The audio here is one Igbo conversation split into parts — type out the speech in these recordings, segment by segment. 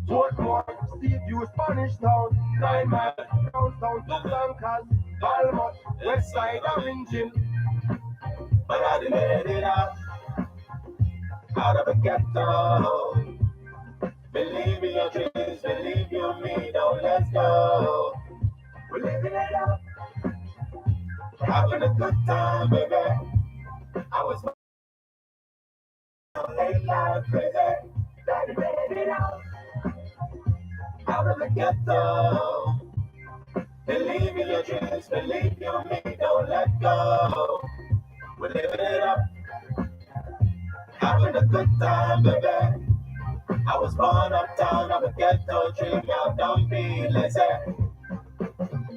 Portmore, Seaview, Spanish Town, 9 Mile, Brownstown, to Blancas, Falmouth, West Side, Orange Hill. But I made it out of the ghetto. Believe in your dreams, believe in me, don't let's go. We're living it up, having a good time, baby. I was late life crazy. Daddy made it out of the ghetto. Believe in your dreams, believe in me, don't let go. We're living it up, having a good time, baby. I was born uptown, I'm a ghetto dream, y'all don't be lazy.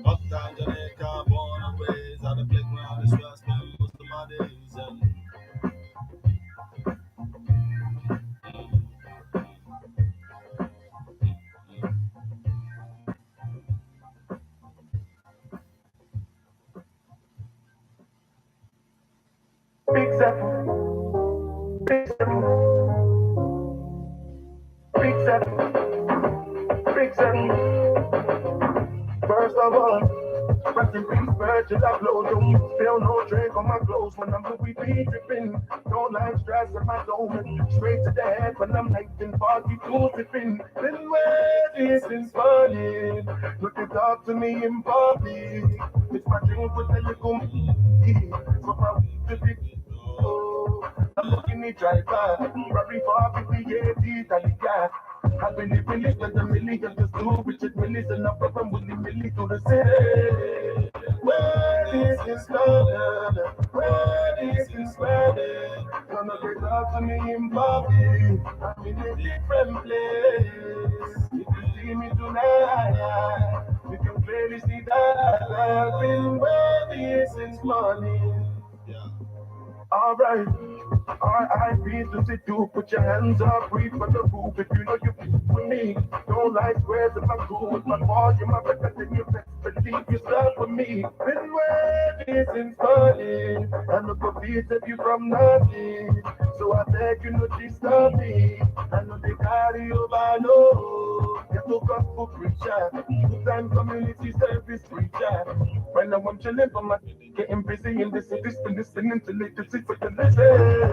Uptown Jamaica, born and raised, out the playground is where I spend most of my days. And Big seven, big seven, big seven, big seven. First of all, rest in peace, Virgil Abloh. Don't spill no drink on my clothes when I'm Louis V dripping. Don't like stress in my dome. Straight to the head when I'm 1942 sipping. Been waiting since morning. Look it up to me in public. It's my drink with the little me. So my to be. Oh, I'm looking at driver. Ferrari 458 Italia. I've been living it with a million just do Richard Millies and up from Willie Millie to the city. Where is this love? Where is this love? Gonna get love to me in public. I'm in a different place. If you see me tonight, you can clearly see that I've been waiting since morning. Yeah. All right. R.I.P. to the two. Put your hands up, breathe for the roof. If you know you with me, don't like squares if I'm cool with my ball. You're my record, then you best believe yourself with me. Been waiting since morning. I no go beat you from nothing. So I beg you no disturb me. I know they carry over no. Get to gospel preacher, full-time community service preacher. Right now I'm chilling for my getting busy in the city, listening to latest for the listen.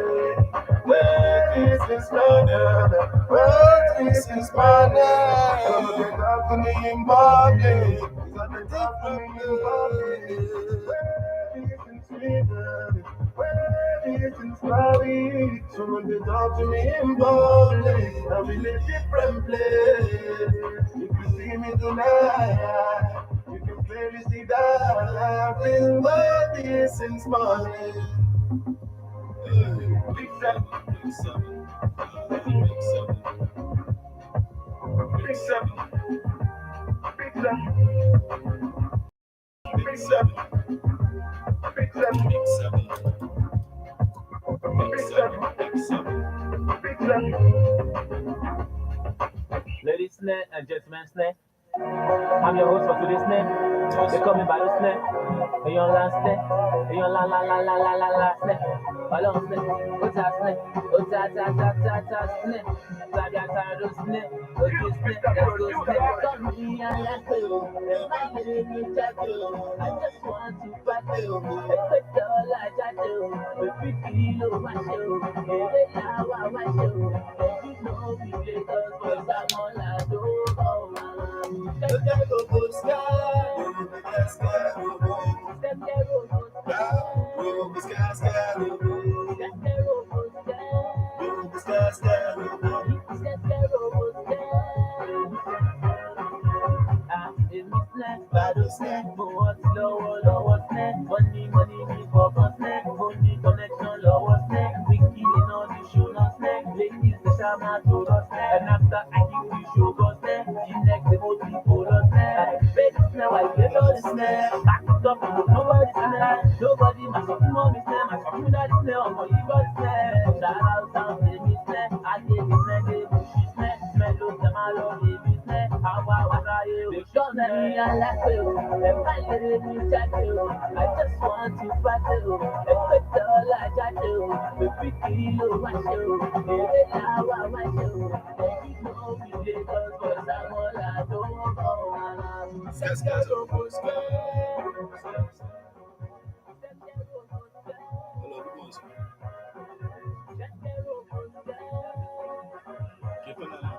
Where is this runner? Where is this runner? Gonna get out to me in public. Gonna get out to me in public. Where is in Sweden? Where is in Paris? Someone get out to me in public. I'm in a different place. If you see me tonight, you can clearly see that I've been worthy since morning. Big seven, big seven, big seven, big seven, big seven, big seven, big seven, big seven, big seven, big seven, big seven. Ladies and gentlemen, I'm your host for today's snare. They call me Balo Snare. Eyan la snare. Eyan la la la la la la la snare. Ọlọ́run snare. Ó ta snare. Ó ta ta ta ta ta snare. Tàbí àtàrò snare. Ojú snare. Let's go snare. Call me alápè o. Ẹ má lè mi jáde o. I just want to party o. Ẹgbẹ́ dọ́là jáde o. Bèbí kì í ló wá ṣe o. Èrè làwa wá ṣe o. Ẹbí náà fi Lagos boys àmọ́ làdó bọ̀ wá. Money, money, me for snake. Money connection, lower snake. We killing all the show, no snake. Ladies, the shaman to the snake. And after I give the show, go snake. The next, the most people, the snake. Baby, snake, I get all the snake. Back it up, nobody snake. Nobody, my son, mommy snake. My son, daddy snake. I'm going to snake. Shout out, sound, baby snake. I gave the snake, they push snake. Mellow, the malo, baby snake. How I you? I just want to party o. Ẹgbẹ́ dọ́là jáde o. Bèbí kì í ló wá ṣe o. Èrè làwa wá ṣe o. Ẹbí náà fi Lagos Ske, ske, robo, ske. Hello, good morning, sir. Keep an eye.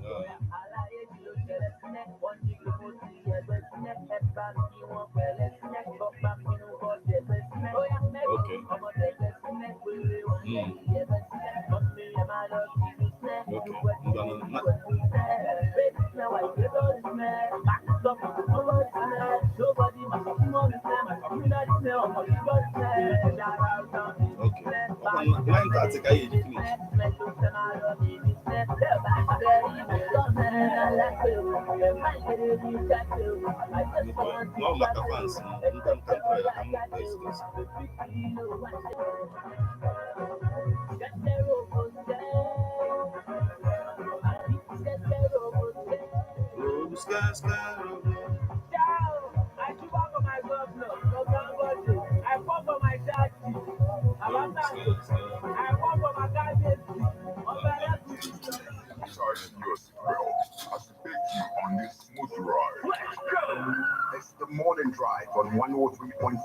Yeah. Okay. Mm. Okay. I'm gonna not. Okay. Ọkwa 9:30 ka anyị eji finish. Okay. No maka fans nka nka try ya ka m excuse. Robo ske ske robo. Robo ske ske. Tighten your seatbelt as we take you on this smooth ride. It's the morning drive on 103.5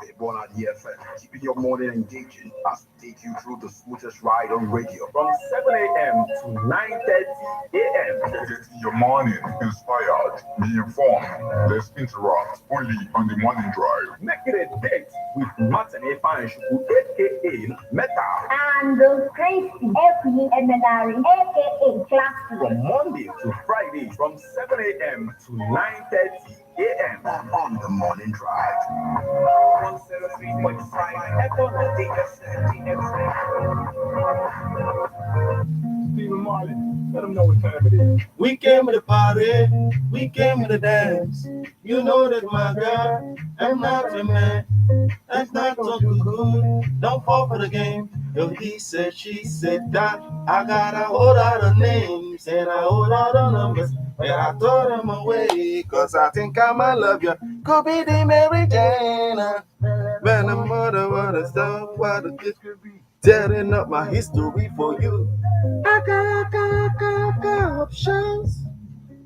Ebona DFM, keeping your morning engaging as we take you through the smoothest ride on radio from 7 a.m. to 9:30 a.m. Get your morning inspired, be informed. Let's interact only on the morning drive. Make it a date with Martin Efanshuku, aka Meta, And Tracy Ekwuyi Emenari, aka Classy. From Monday to Friday from 7 a.m. to 9:30 a.m. on the morning drive. 103.5 Ebona DFM. Stephen Marley, let them know what time it is. We came to the party, we came to the dance. You know that my girl, I'm not your man. That's not so good. Don't fall for the game. Yo, he said, she said that. I got a whole lot of names and a whole lot of numbers. And I throw them away, cause I think I might love you. Could be the Mary Jane. Man, I'm mother, what a stuff, what a this could be. Tearing up my history for you. I got options.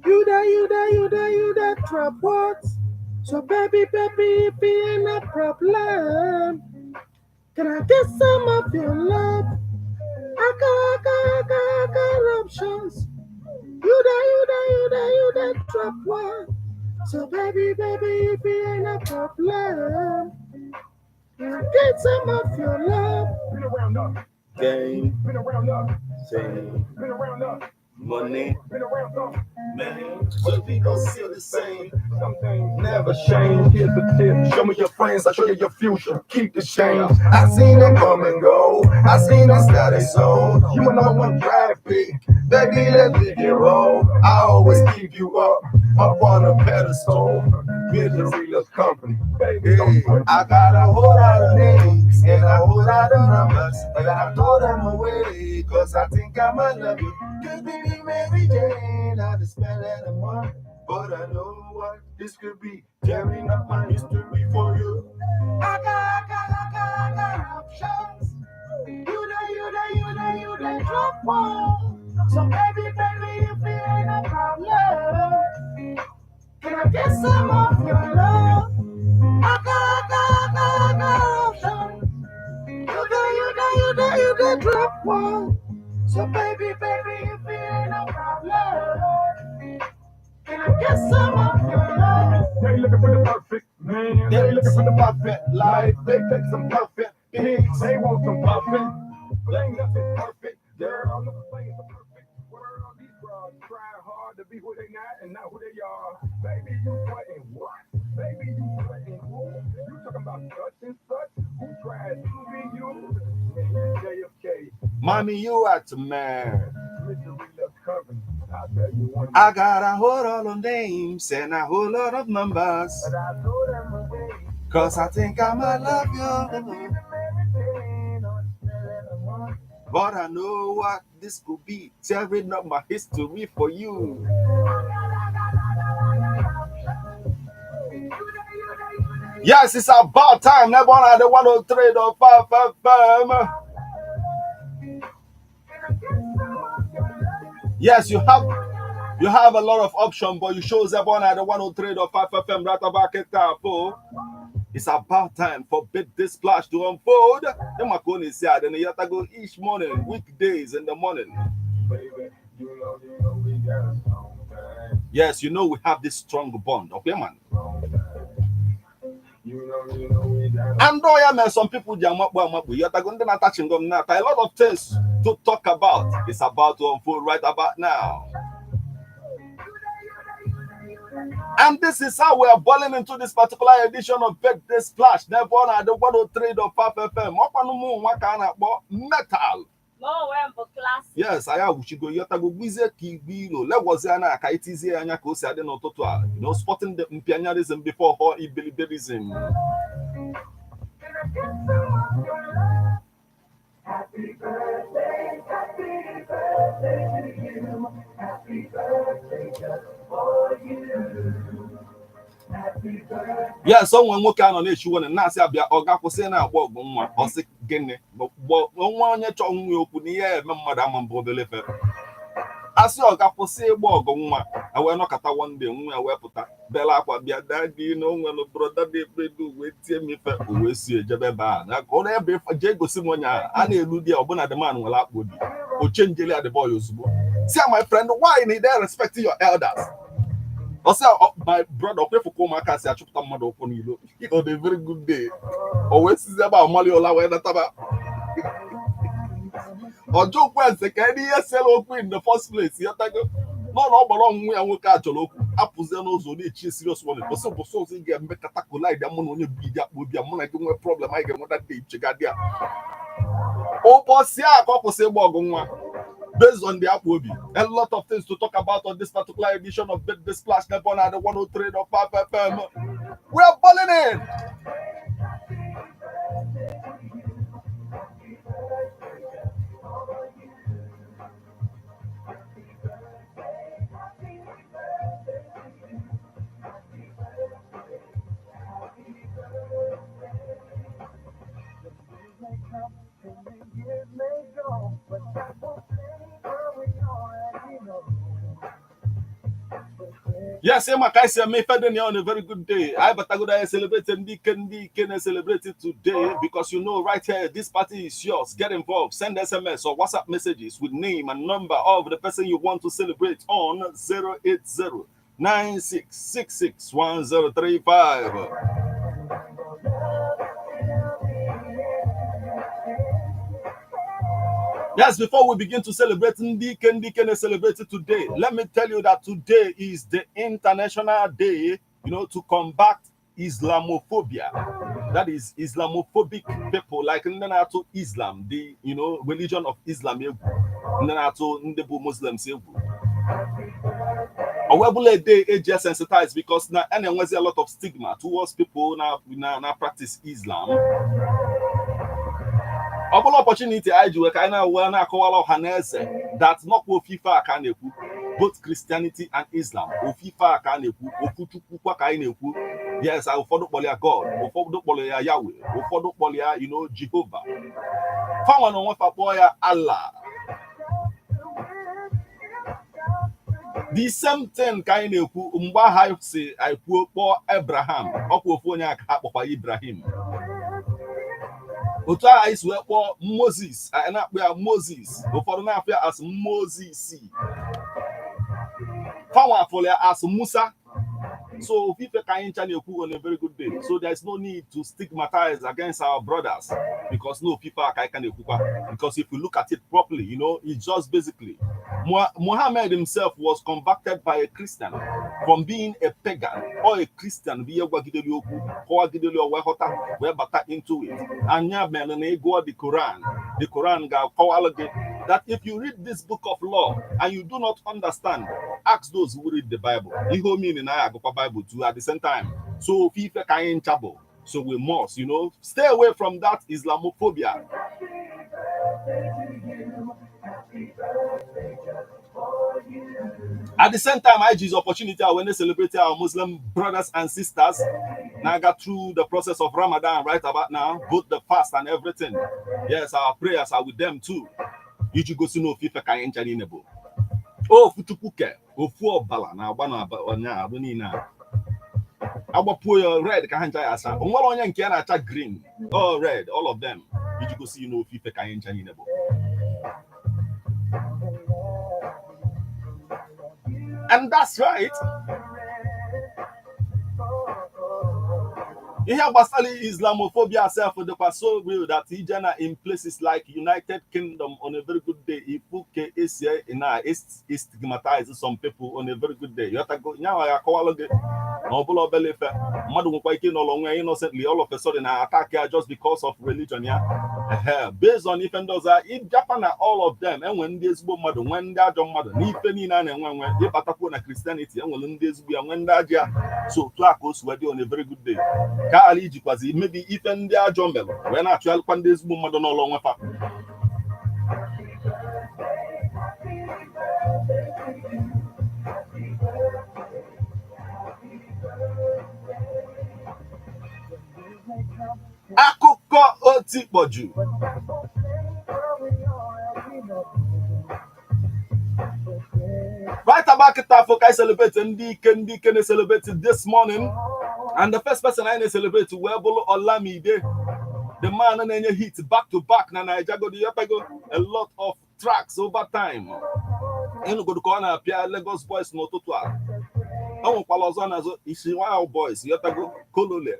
You that, you that, you that, you that trap what? So baby, baby, it be ain't a problem. Can I get some of your love? I got options. You that, you that, you that, you that trap what? So baby, baby, it be ain't a problem. Can I get some of your love? Been around up, Game, been around up, same, been around up, money, been around up. man. So we gon' still the same, Some things never change. Here's the tip. Show me your friends, I show you your future. Keep the change. I seen them come and go. I seen them sell they soul. You my number one draft pick. Baby, let's pick and roll. I always keep you up, up on a pedestal. Misery loves company. Baby, don't Hey, sweat. I got a whole lot of names and a whole lot of numbers, but I throw them away cause I think I might love you. Could be the Mary Jane, I just smell that I'm one. But I know what this could be, tearing up my history for you. I got options. You the, you the, you the, you the drop one. So baby, baby, if it ain't a problem, can I get some of your love? I got options. You the, you the, you the, you the drop one. So baby, baby, if it ain't a problem, can I get some of your love? They looking for the perfect man. They looking for the perfect life. They take some perfect pics. They want some perfect, but ain't nothing perfect. Girl, no thing is a perfect world. These broads try hard to be who they not and not who they are. Baby, you sweating what? Baby, you sweating who? You talking about such and such? Who tried to be you? Man, you JFK. Mommy, you out to man. Misery loves company. I'll tell you one. I got a whole lot of names and a whole lot of numbers. But I throw them away. Cause I think I might love you. But I know what this could be. Tearing up my history for you. Yes, it's about time. That one at the 103.5 FM. Yes, you have a lot of options, but you chose Ebona at the 103.5 FM right about it. It's about time for Birthday Splash to unfold. Emakoni said, and you have to go each morning, weekdays in the morning. Baby, you know we got a strong thing, Yes, you know we have this strong bond. Okay, man. Strong thing. You know we got a And oh yeah, man, some people ji amakpu amakpu. You have to go ndị na-ata chingom na-ata. A lot of things to talk about. It's about to unfold right about now. And this is how we are balling into this particular edition of Birthday Splash. Never on at the 103.5 FM. Ọkwanụ mụ nwa ka a na-akpọ Metal. N'onwe m bụ Classy. Yes, anyị awụchigo yọtago gwizie ka igbe ilo legwozie anya ka itizie anya ka o si adị n'ụtụtụ a. Spotting the mpianyarism before her ibiliberism. Happy birthday, happy birthday to you. Happy birthday just for you. Happy birthday. Yes, onwe nwoke a nọ na-echi wone na-asị abịa ọ ga-akwụsị na-agba ọgụ nwa. Ọ sị gịnị? Nwa onye chọọ nwa okwu na ihe eme mmadụ ama mbụ obele efe asị ọ ga-akwụsị ịgba ọgụ nwa. Ewee nọkọta one day, nwa ya wee pụta bela akwa, bịa, "Daddy, na o nwere brother dị ebedu wee tie m ife." O wee si ejebe ebe a na ka ọ na-ebe jee gosi m onye ahụ a na-elu di ya. Ọbụna the man nwere akpụ obi o chenjeli ya the boy ozugbo. "See, my friend, why need they respect your elders?" Ọ sị, "Oh, my brother, ọkwefu ka ụmụaka si achụpụta mmadụ ụkwụ n'ilo on a very good day." O wee sizi ebe a mali ụla wee nataba ọjọọ kwensị ka ndị ihe sere okwu in the first place. Yọtago n'ụlọ ọgbara ọnwụnwụ ya nwoke a chọrọ okwu apụzie n'ụzọ na-echi serious warning. Bọsị bọsị ọzọ ị ga-emekata collide mụ na onye bụ iji akpa obi a, mụ na gị nwee problem, anyị ga-enweta dị iche ga dị a. Ụbọchị a ka ọ kwụsị ịgba ọgụ nwa based on the akpa obi. A lot of things to talk about on this particular edition of Birthday Splash Nebon at the 103.5 FM. We are balling in. May come and the years may go, but that won't change where we already know. Yes, Emma Kaisi eme ife dị on a very good day. I batagoda celebrate ndị ike na celebrate it today because you know right here this party is yours. Get involved. Send SMS or WhatsApp messages with name and number of the person you want to celebrate on 080 9666 1035. Yes, before we begin to celebrate Ndike Ndike celebrate today, let me tell you that today is the International Day to combat Islamophobia. That is Islamophobic people like ndị na-atụ Islam, the religion of Islam egwu, ndị na-atụ ndị bụ Muslims egwu. Owebula day eji sensitize because na a na-enwezi a lot of stigma towards people na practice Islam. Ọ bụla opportunity anyị ji wee ka anyị na-ewe na-akọwara ọha na eze that nọkwa ofufe a ka a na-ekwu, both Christianity and Islam, ofufe a ka a na-ekwu, ofu Chukwu kwa ka anyị na-ekwu. Yes, ụfọdụ kpọrọ ya God, ụfọdụ kpọrọ ya Yahweh, ụfọdụ kpọrọ ya Jehovah, fanwa na onwe fa kpọọ ya Allah. The same thing ka anyị na-ekwu mgbe aha si anyị kwuo kpọọ Abraham, ọkwa ofu onye aka ha kpọkwa Ibrahim. Otu ahụ anyị si wee kpọọ Moses, anyị na-akpọ ya Moses, ụfọdụ na-afụ ya as Moses, fanwa afụrụ ya as Musa. So ofufe ka anyị ncha na-ekwu on a very good day, so there is no need to stigmatize against our brothers because no ofufe a ka anyị ka na-ekwukwa, because if you look at it properly, it's just basically Muhammad himself was converted by a Christian from being a pagan or a Christian bụ ihe gwagidere okwu kọwagidere wee ghọta wee bata into it. Anya mere na ịgụọ the Quran, the Quran ga-akọwalụ gị that if you read this book of law and you do not understand, ask those who read the Bible. Ihe o mean na ya agụkwa Bible too at the same time. So ofe ife ka anyị ncha bụ, so we must stay away from that Islamophobia. Happy birthday to you. Happy birthday just for you. At the same time, I use opportunity when they celebrate our Muslim brothers and sisters now got through the process of Ramadan right about now, both the fast and everything. Yes, our prayers are with them too. Iji gosi na ofufe ka anyị ncha niile bụ. Ofu Chukwu ke, ofu ọbala na-agba na arụ niile a. Agbapuo ya red ka ha ncha ya asa. O nwere onye nke ya na-acha green, all red, all of them. Iji gosi na ofu ife ka anyị ncha niile bụ. And that's right. Ihe gbasara Islamophobia self dịkwa so real that ije na in places like United Kingdom, on a very good day, ifu ka esi na stigmatize some people on a very good day. Yọtago nyawa ya akọwalụ gị na ọbụla obele ife mmadụ nwekwa ike ịnọrọ onwe ya innocently, all of a sudden na attack ya just because of religion ya. Ehe, based on ife ndị ọzọ ịbịakwa na all of them, enwe ndị ezigbo mmadụ, nwee ndị ajọ mmadụ n'ife niile a na-enwe enwe. Ịbatakwuo na Christianity, enwere ndị ezigbo ya, nwee ndị ajọ ya. So otu a ka o si wee dị on a very good day, ka ala ijikwazi mebi ife ndị ajọ melụ wee na-achụgharịkwa ndị ezigbo mmadụ n'ụlọ onwe fa. Akụkọ otikpọju. Right about kịta afọ ka anyị celebrate ndị ike, ndị ike na-celebrate this morning. And the first person anyị na-celebrate wee bụrụ Olamide, the man na-enye hit back to back na Naija godo yotago a lot of tracks over time. Ịnụgodo ka ọ na-apịa Lagos Boys n'ụtụtụ a. O nwekwara ọzọ na-azụ isi Wild Boys, yotago Kolole.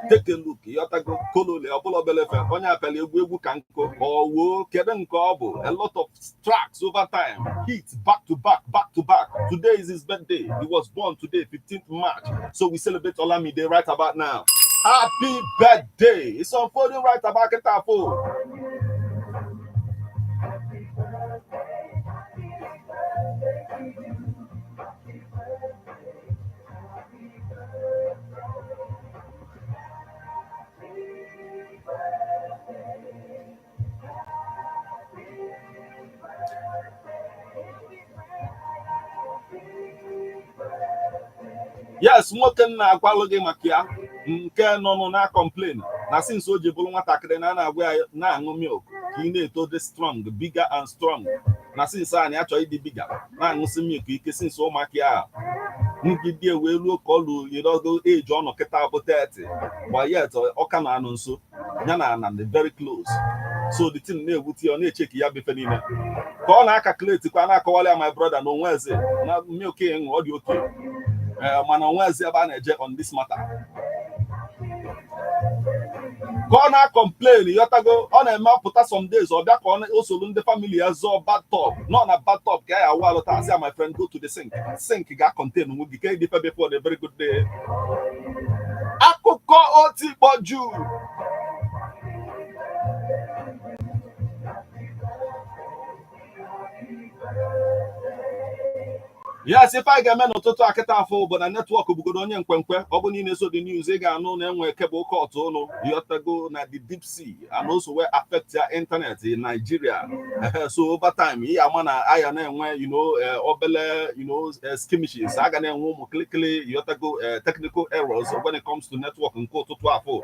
Take a look, yotago Kolole, ọbụla obelefe onye apịala egwu egwu ka nkụ ọwuo kedu nke ọ bụ. A lot of tracks over time, hits back to back, back to back. Today is his birthday. He was born today, 15th March. So we celebrate Olamide right about now. Happy birthday. It's unfolding right about kịta. Yes, nwoke m na-agwalụ gị maka ya nke nọ nụ na complain na since o ji bụrụ nwatakịrị na a na-agwa ya na-aṅụ milk ka ị na-eto dị strong, bigger and strong, na since anyị achọ ịdị bigger na-aṅụsị milk ike since ụmụaka ya ngide wee ruo ka ọ lụ yịrọgo eji ọnọ kịta bụ 30, but yet ọ ka na-anọ nso ya na ana dị very close. So the thing na-ewute ya, ọ na-echeki ya befe niile ka ọ na-akakuleti kwa na-akọwala ya, my brother, na onwe eze na milk ịṅụ ọ dị oke, mana onwe eze ebe a na-eje on this matter ka ọ na-complain, yọtago. Ọ na-eme ọpụta some days ọ bịa ka ọ soro ndị family ya zọọ bathtub nọ na bathtub ka ya awụ alụta asị, "My friend, go to the sink." Sink ga-contain nwe gị ka ịdị before the very good day. Akụkọ otikpọju. Yes, ife anyị ga-eme n'ụtụtụ akịta afọ bụ na network bụgodo onye nkwenkwe. Ọ bụ niile so the news ị ga-anụ na enwe cable cut ụnụ, yọtago, na the deep sea and also wee affect ya internet in Nigeria. So over time ị ama na aya na-enwe obele skirmishes, a ga na-enwe ụmụ klikili, yọtago, technical errors when it comes to network nke ụtụtụ afọ.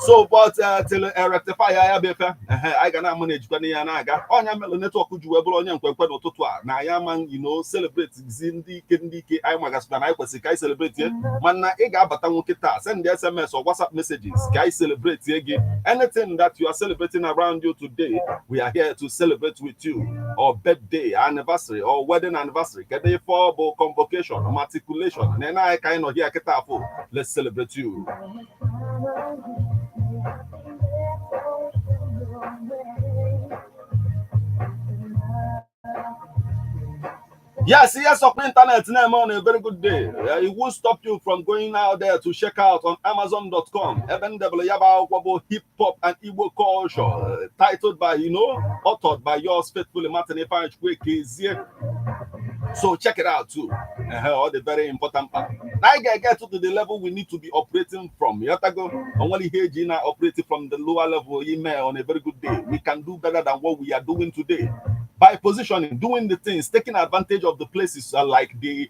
So but till rectify ya bụ efe, anyị ga na-ama na-ejikwa n'ihe na-aga ọnya melụ network ji wee bụrụ onye nkwenkwe n'ụtụtụ a na ya ama celebrate zi ndị ike, ndị ike anyị magasịta na anyị kwesịrị ka anyị celebrate. Mana ị ga-abata nwoke taa, send SMS or WhatsApp messages ka anyị celebrate gị. Anything that you are celebrating around you today, we are here to celebrate with you, or birthday, anniversary or wedding anniversary, kedu ife ọ bụ, convocation, matriculation na na anyị ka anyị nọ here kịta afọ. Let's celebrate you. Yes, up internet name on a very good day. It won't stop you from going out there to check out on Amazon.com. Eben W Yaba Wabo Hip Hop and Igbo Culture, titled by, authored by yours faithfully, Martin Efanchwe. So check it out too. All the very important part. Now I get to the level we need to be operating from. You have to go only here Gina operating from the lower level email on a very good day. We can do better than what we are doing today by positioning, doing the things, taking advantage of the places like the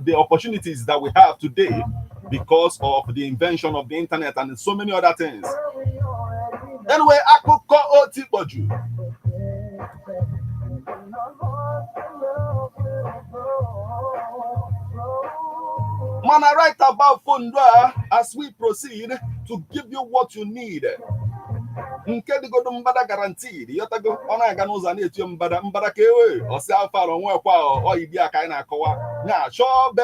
the opportunities that we have today because of the invention of the internet and so many other things. Anyway, akụkọ otikpọju. Mana right about phone a, as we proceed to give you what you need, nke dịgodo mbada guaranteed, yọtago. Ọ na-aga n'ụzọ a na-etinye mbada mbada ka ewe ọsị afara onwekwa ọyidi a ka anyị na-akọwa nya chọbe.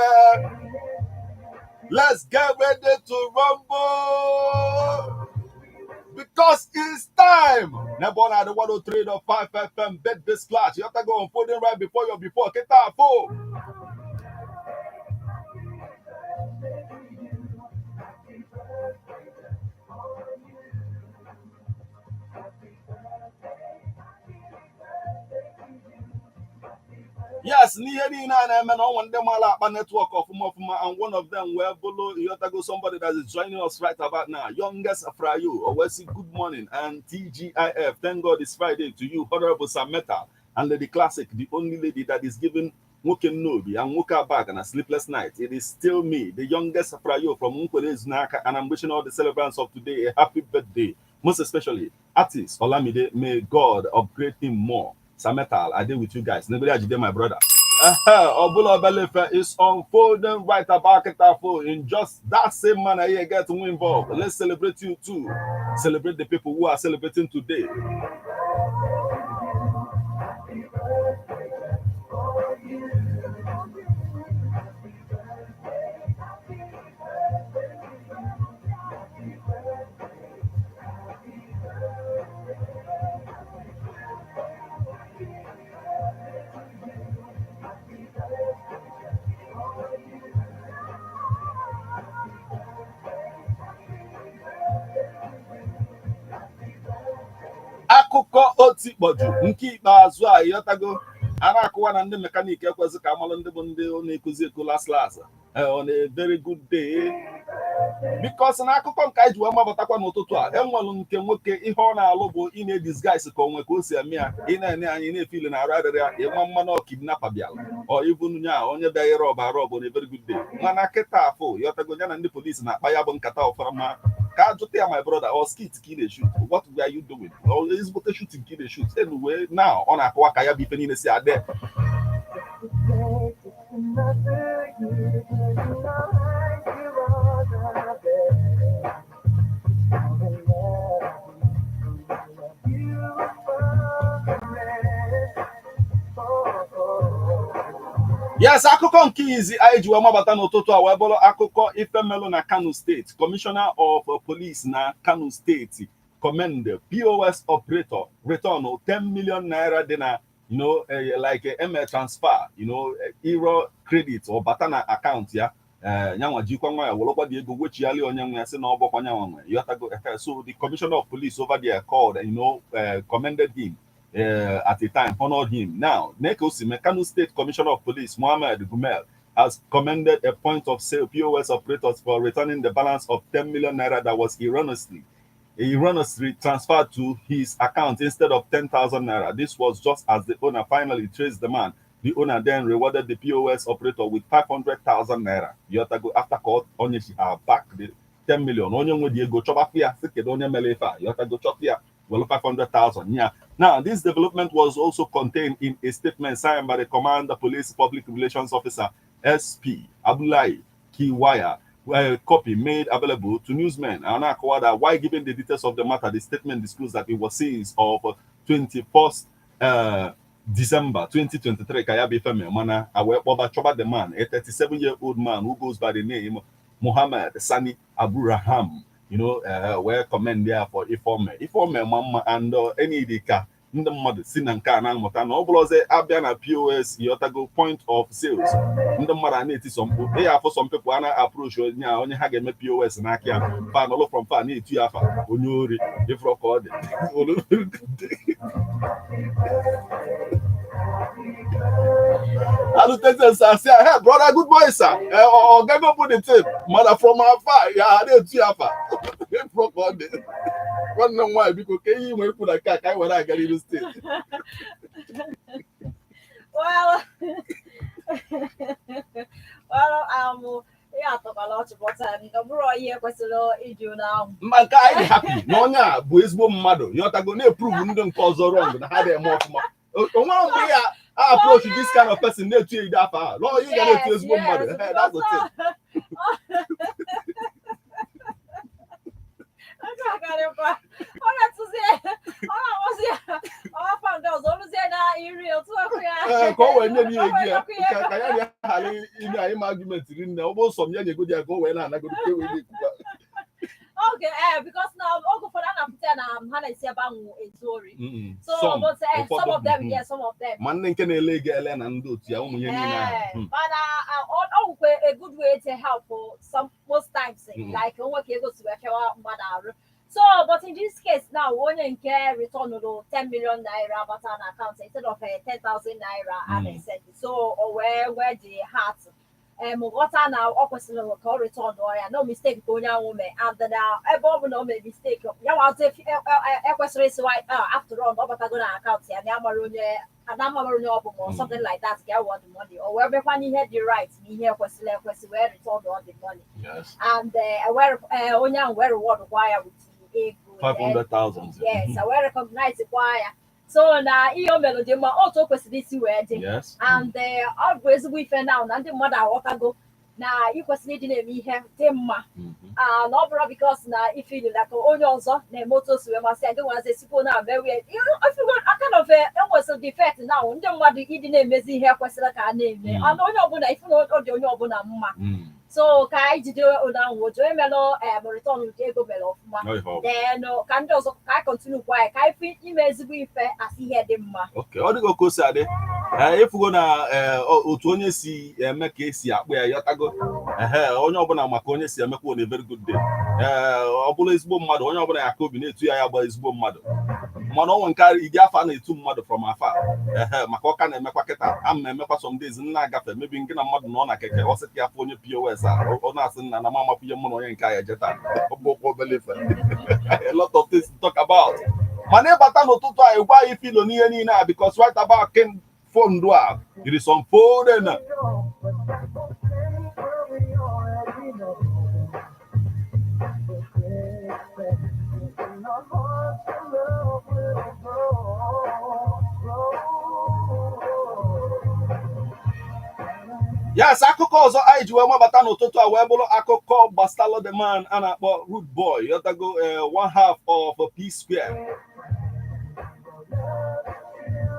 Let's get ready to rumble because it's time. N'ebe ọ na-adị 103.5 FM Birthday Splash. Yọtago, unfolding right before your before kịta afọ. Yes, n'ihe niile a na-eme na ọnwa ndị mara akpa network ọfụma ọfụma, and one of them wee bụrụ, ịghọtago, somebody that is joining us right about now, youngest Frayo Owesi. Good morning and TGIF, thank God it's Friday to you, Honorable Sameta and Lady Classic, the only lady that is giving nwoke nnobi and nwoke abag and a sleepless night. It is still me, the youngest Frayo from Nkwere Ezunaka, and I'm wishing all the celebrants of today a happy birthday, most especially artist Olamide. May God upgrade him more. Sametal, I did with you guys. Nobody Ajide, my brother. Obula Belefe is unfolding right about Ketafo in just that same manner here. Get involved. Let's celebrate you too. Celebrate the people who are celebrating today. Akụkọ otikpọju nke ikpeazụ a, ịghọtago, a na-akụwa na ndị mechanic ekwesị ka amalụ ndị bụ ndị na-ekuzi eku last last on a very good day, because na akụkọ nke anyị ji wee mabatakwa n'ụtụtụ a, enwelu nke nwoke ihe ọ na-alụ bụ ị na-edisguise ka onwe ka o si eme ya. Ị na-ene anyị na-efili na arụ adịrị ya ịma mmanụ ọ kidnapper bịala ọ ịbụ nya onye bịa ịrọbụ arọbụ na very good day. Mana kịta afọ, ịghọtago, ya na ndị polisi na-akpa ya bụ nkata ọfụma ka ajụta ya, "My brother, or skit ka ị na-shoot? What were you doing? Or ezigbote shooting ka ị na-shoot?" Anyway, now ọ na-akọwa ka ya bụ ife niile si adị. Another year, in my eyes, you are the best. I'm in love, love you above the rest. Oh. Yes, akụkọ nke izi anyị ji wee mabata n'ụtụtụ a wee bụrụ akụkọ ife melụ na Kano State. Commissioner of Police na Kano State commend POS operator return 10 million naira dị na like eme transfer, error credit or bata na account ya. Nyanwa jikwa nwa ya welụkwa dị ego wechiali onye nwe ya sị na ọ bụkwa nyanwa nwe, yọtago. So the commissioner of police over there called, commended him at a time, honored him. Now, Neko Sime, Kano State Commissioner of Police, Mohammed Gumel, has commended a point of sale POS operators for returning the balance of 10 million naira that was erroneously transferred to his account instead of 10,000 naira. This was just as the owner finally traced the man. The owner then rewarded the POS operator with 500,000 naira. You have to go after court, onye she have back the 10 million. Onye nwe the ego chọba ya, sị kedu onye mere ife a? You have to go chọba ya, well, 500,000. Yeah. Now, this development was also contained in a statement signed by the Command Police Public Relations Officer, SP Abdullahi Kiwaya, a copy made available to newsmen. And that while giving the details of the matter, the statement disclosed that it was seized of 21st December 2023. Kayabi Femi Mana Awe Choba the man, a 37-year-old man who goes by the name Muhammad Sani Abraham. Wee commend there for ifeome ifeome ma mma and any dịka ndị mmadụ si na nke a na-amụta na ọ bụrụ ọzọ abịa na POS, yọtago, point of sales, ndị mmadụ a na-eti mkpu ị afọ. Some people a na-approach onye a onye ha ga-eme POS n'aka ya fa nọlụ from far na-etu ya afa onye ori ịfụrụ ka ọ dị. Alutete sir, say, "Hey, brother, good morning, sir." Or go put the tape. Mother from afar, ya na-etu ya afa. Ịfụrụ ka ọ dị. Nwanne m nwaanyị, biko, ka ihe nwere ikwu na nke a ka anyị were aga n'iru steeti. Well, ihe atọkwala ọchị, but ọ bụrụ ihe kwesịrị iju n'anwụ. Mba, nke anyị dị happy na onye a bụ ezigbo mmadụ, yọtago, na-eprove ndị nke ọzọ wrong na ha dị eme ọfụma. O nwere mgbe ya approach this kind of person na-etu ya ide afa ahụ lọọ ị ga na-etu ezigbo mmadụ. Hey, that's the thing. Nke a karịkwa. Ọ na-atụzi, ọ na-akpọzi ya ọwa ndị ọzọ, ọrụzie na iri otu ọkụ ya. Ee, ka o wee nye m ihe Ka o wee gị ya nyekwu ya. ka ya na ghara ime anyị ma argument rinne. Ọ bụ sọ m ya nyegodi ya ka o wee na-anagodi ka e wee na-ekwukwa. Okay, because na oge ụfọdụ a na-apụta ya na ha na-esi ebe ahụ ezu ori. So, Some, but some ụfọdụ, of them, yeah, some of them. Ma nne nke na-ele ego ele na ndị otu ya, ụmụ ihe niile ahụ. Eh, mana ọ nwekwa a good way to help some most times, like onwe ka ego si wee fịawa mmadụ arụ. So, but in this case now, onye nke returnụrụ 10 million naira bata na account instead of 10,000 naira a na-esend, so o wee nwee the heart ghọta na ọ kwesịrị ka ọ return ya, no mistake ka onye ahụ mee, and na ebe ọ bụ na o mee mistake ya nwa ekwesịrị ịsịwa, after all, na ọ batago na account ya, na ya mara onye, na amara onye ọ bụ, ma or something like that, ga want the money. O wee bịakwa n'ihe dị right na ihe kwesịrị ekwesị, wee return all the money and onye ahụ wee reward kwa ya with ego. 500,000. Yes, wee recognize kwa ya. So na ihe o mere dị mma, otu o kwesịrị isi wee dị. And ọ bụ ezigbo ife na ndị mmadụ aghọtago na ị kwesịrị ịdị na-eme ihe dị mma. Ah, na ọ bụrụ because na ife like onye ọzọ na-eme otu o si wee masị ya, gị nwazi esikwo na mewe aka na ofe enwesịrị defect na ndị mmadụ ịdị na-emezi ihe kwesịrị ka a na-eme. And onye ọbụla ife na ọ dị onye ọbụla mma. So ka anyị jide ụna ahụ otu emelụ return ụdị ego mere ọfụma. Ọ ihe ọ bụ. Then ka ndị ọzọ ka anyị continue kwa anyị ka anyị fụ ime ezigbo ife asị ihe dị mma. Okay, ọ dịgo ka o si adị. Ee, ịfụgo na otu onye si eme ka esi akpụ ya, yọtago. Ehe, onye ọbụla maka onye si emekwa on a very good day. Ee, ọ bụrụ ezigbo mmadụ, onye ọbụla ya aka obi na-etu ya, ya gba ezigbo mmadụ, mana ọ nwe nke ịdị afọ a na-etu mmadụ from afar. Ehe, maka ọka na-emekwa kịta ama m emekwa some days m na-agafe, mebi nke na mmadụ nọ na keke, ọ sị ka ya fụ onye POS a, ọ na-asị nna na m amapụ ihe mụ na onye nke a ya jeta. Ọ bụ okwu obele ife, a lot of things to talk about. Mana ịbata n'ụtụtụ a, ịgwa anyị filo n'ihe niile a, because right about king phone a, it is unfolding. Yes, akụkọ ọzọ anyị ji wee mabata n'ụtụtụ a wee bụrụ akụkọ gbasara the man a na-akpọ Rude Boy, yọtago, one half of P Square,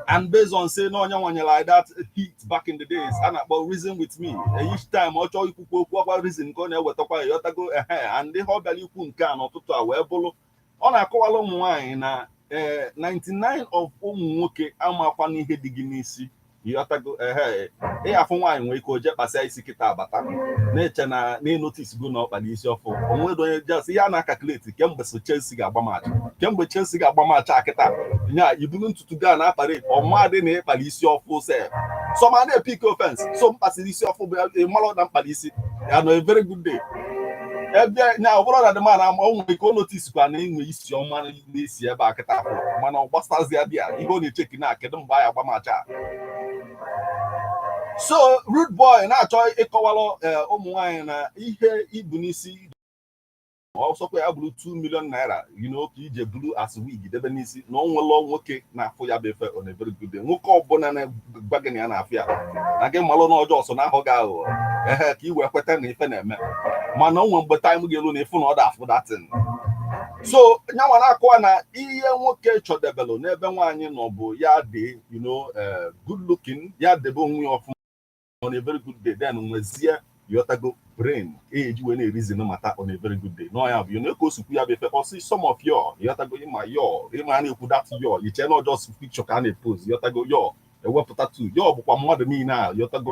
and based on say na onye nwanyere like that hit back in the days a na-akpọ "Reason With Me". Each time ọ chọọ ikwukwu okwu, ọkwa reason ka ọ na-ewetakwa ya, yọtago. Ehe, and ihe ọ bịara ikwu nke a n'ụtụtụ a wee bụrụ, ọ na-akọwala ụmụ nwaanyị na ee 99 of ụmụ nwoke amakwa n'ihe dị gị n'isi, yọtago. Ehe, ịhafụ nwaanyị nwee ike o jee kpasịa isi kịta abata na-eche na na-enotice go na ọkpa n'isi ọfụ onwedo onye just ihe a na-acalculate kemgbe so Chelsea ga-agba match, kemgbe Chelsea ga-agba match a kịta nya ibulu ntutu gaa na parade ọmadị na ịkpara isi ọfụ sef. Some a na-epick offense, so mkpasịrị isi ọfụ bụ ịmalụ na mkpara isi ya nọ a very good day ebe nya ọ bụrụ na dị man ama o nwere ike o notice kwa na inwe isi ọma na-esi ebe a kịta afụ, mana ọ gbasazi ya dị ya ihe ọ na-echeki na kedu mgbe anyị agba match a. So Rude Boy na-achọ ịkọwalụ ụmụ nwaanyị na ihe ibu n'isi ọsọkwa ya bụrụ 2 million naira ka ije buru as wig debe n'isi, na ọ nwelọ nwoke na-afụ ya bụ efe on a very good day. Nwoke ọbụla na-gwa gị na ya na-afụ ya na gị malụ na ọjọọ so na ahụ gị aghụghọ, ehe, ka ị wee kweta na ife na-eme. Mana o nwere mgbe time ga-elu na ịfụ na ọ da-afụ datin. So nyanwa na-akọwa na ihe nwoke chọdebelụ n'ebe nwaanyị nọ bụ ya dị good looking, ya debe onwe ya ọfụma on a very good day, then nwezie, yọtago, brain eji wee na-ereason mata on a very good day nọ ya bụ ka o sikwu ya bụ efe ọsị. Some of your, yọtago, ịma yo ịma a na-ekwu that yo iche na just picture ka a na-epost, yọtago, yo ewepụta tu yo bụkwa mmadụ niile a, yọtago,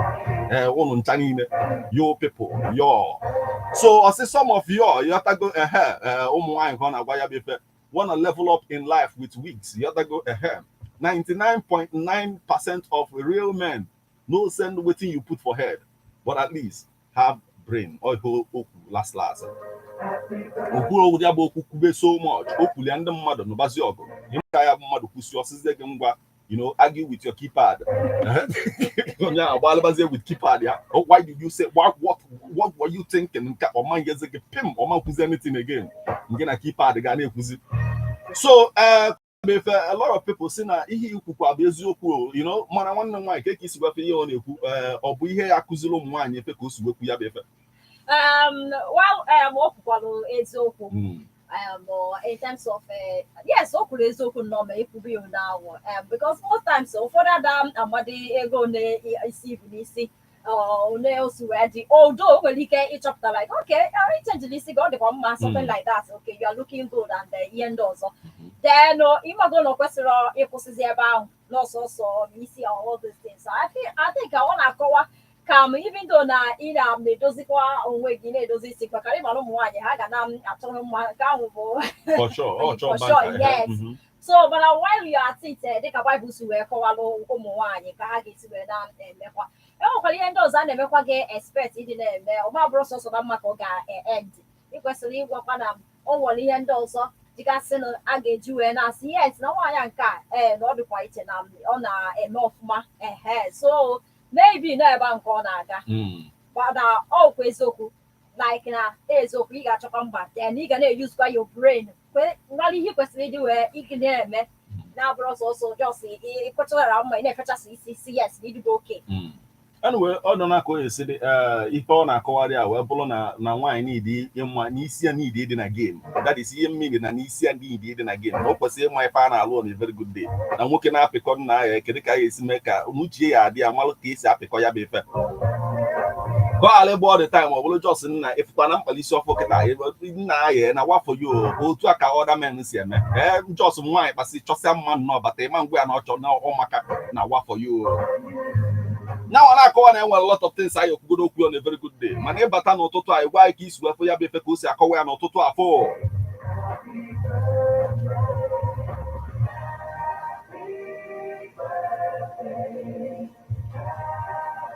ee, ụnụ ncha niile, yo people yo. So ọsị some of yo, yọtago, ehe, ụmụ nwaanyị ka ọ na-agwa ya bụ efe, wanna level up in life with wigs, yọtago. Ehe, 99.9% of real men no send wetin you put for head, but at least have brain. Ọ ihe okwu last last okwu ya bụ okwu kwube so much o kwulia ndị mmadụ nụbazi ọgụ ịmaka ya bụ mmadụ kwụsị ọsịzie gị ngwa, argue with your keypad. Onye ahụ agbalịbazie with keypad ya. "Oh, why did you say what were you thinking?" Nke ọma ngezi gị pim, ọma nkwuzi anything again, nke na keypad ga na-ekwuzi. So efe a lot of people si na ihe ikwukwa bụ eziokwu o, mana nwanne m nwaanyị ka esi gwafe ihe ọ na-ekwu, ọ bụ ihe ya akụziri ụmụ nwaanyị efe ka o si wekwu ya bụ efe. Well, o kwukwalụ eziokwu. In terms of yes, o kwuru eziokwu nnọọ ma ekwubi ya now, because most times ụfọdụ ada amadi ego na isi ibu n'isi one o si wee dị, although o nwere ike ịchọpụta like, okay, ichenjiri isi gị, ọ dịkwa mma, something like that, okay, you are looking good and ihe ndị ọzọ. Then ịmago na o kwesịrị ịkwụsịzi ebe ahụ n'ọsọsọ isi and all those things. So I think ọ na-akọwa ka m even though na ị na-edozikwa onwe gị, na-edozi isi, maka ịmara ụmụ nwaanyị ha ga na-achọrọ mma, nke ahụ bụ For sure. Oh, For sure. sure, yes. So mana while you are at it, dịka Bible si wee kọwalụ ụmụ nwaanyị ka ha ga-esi wee na-emekwa, e nwekwara ihe ndị ọzọ a na-emekwa gị expect ịdị na-eme. Ọ ma bụrụ sọsọ na mma ka ọ ga-end. Ị kwesịrị ịgwakwa na o nwere ihe ndị ọzọ dịgasị na a ga-eji wee na-asị yes, na nwaanyị a nke a, ee, na ọ dịkwa iche, na ọ na-eme ọfụma. Ehe, so maybe na ebe a nke ọ na-aga, mana ọ kwa eziokwu, like na eziokwu, ị ga-achọkwa mba, then ị ga na-eyuzkwa your brain nwere ihe ị kwesịrị ịdị wee ị na-eme, na-abụrụ sọsọ just ịkwechara mma, ị na-efechasị isi isi, yes, na ịdịgo oke. Anyway, ọ nọ na ka o esi dị, ife ọ na-akọwarị a wee bụrụ na nwaanyị niile ịma n'isi ya niile ịdị na game, that is ihe mmiri na n'isi ya niile ịdị na game, na o kwesịrị ịma ife a na-alụ on a very good day, na nwoke na-apịkọ nna ya, kedu ka a ga-esi mee ka n'uche ya adị ya malụ ka esi apịkọ ya bụ ife, ka ọ ghara ịgba all the time. Ọ bụrụ just nna ịfụkwa na mkpalisi ọfụ kịta nna ya na wafọ ya otu a ka other men si eme. Ee, just nwaanyị kpasị chọsịa mma nnọọ bata, ịma ngwa ya na ọchọ na ọmaka na wafọ ya nyanwa na-akọwa na enwere lot of things anyị okwugodo okwu on a very good day. Mana ịbata n'ụtụtụ a, ịgwa anyị ka isi wefụ ya bụ ife ka o si akọwa ya n'ụtụtụ afọ.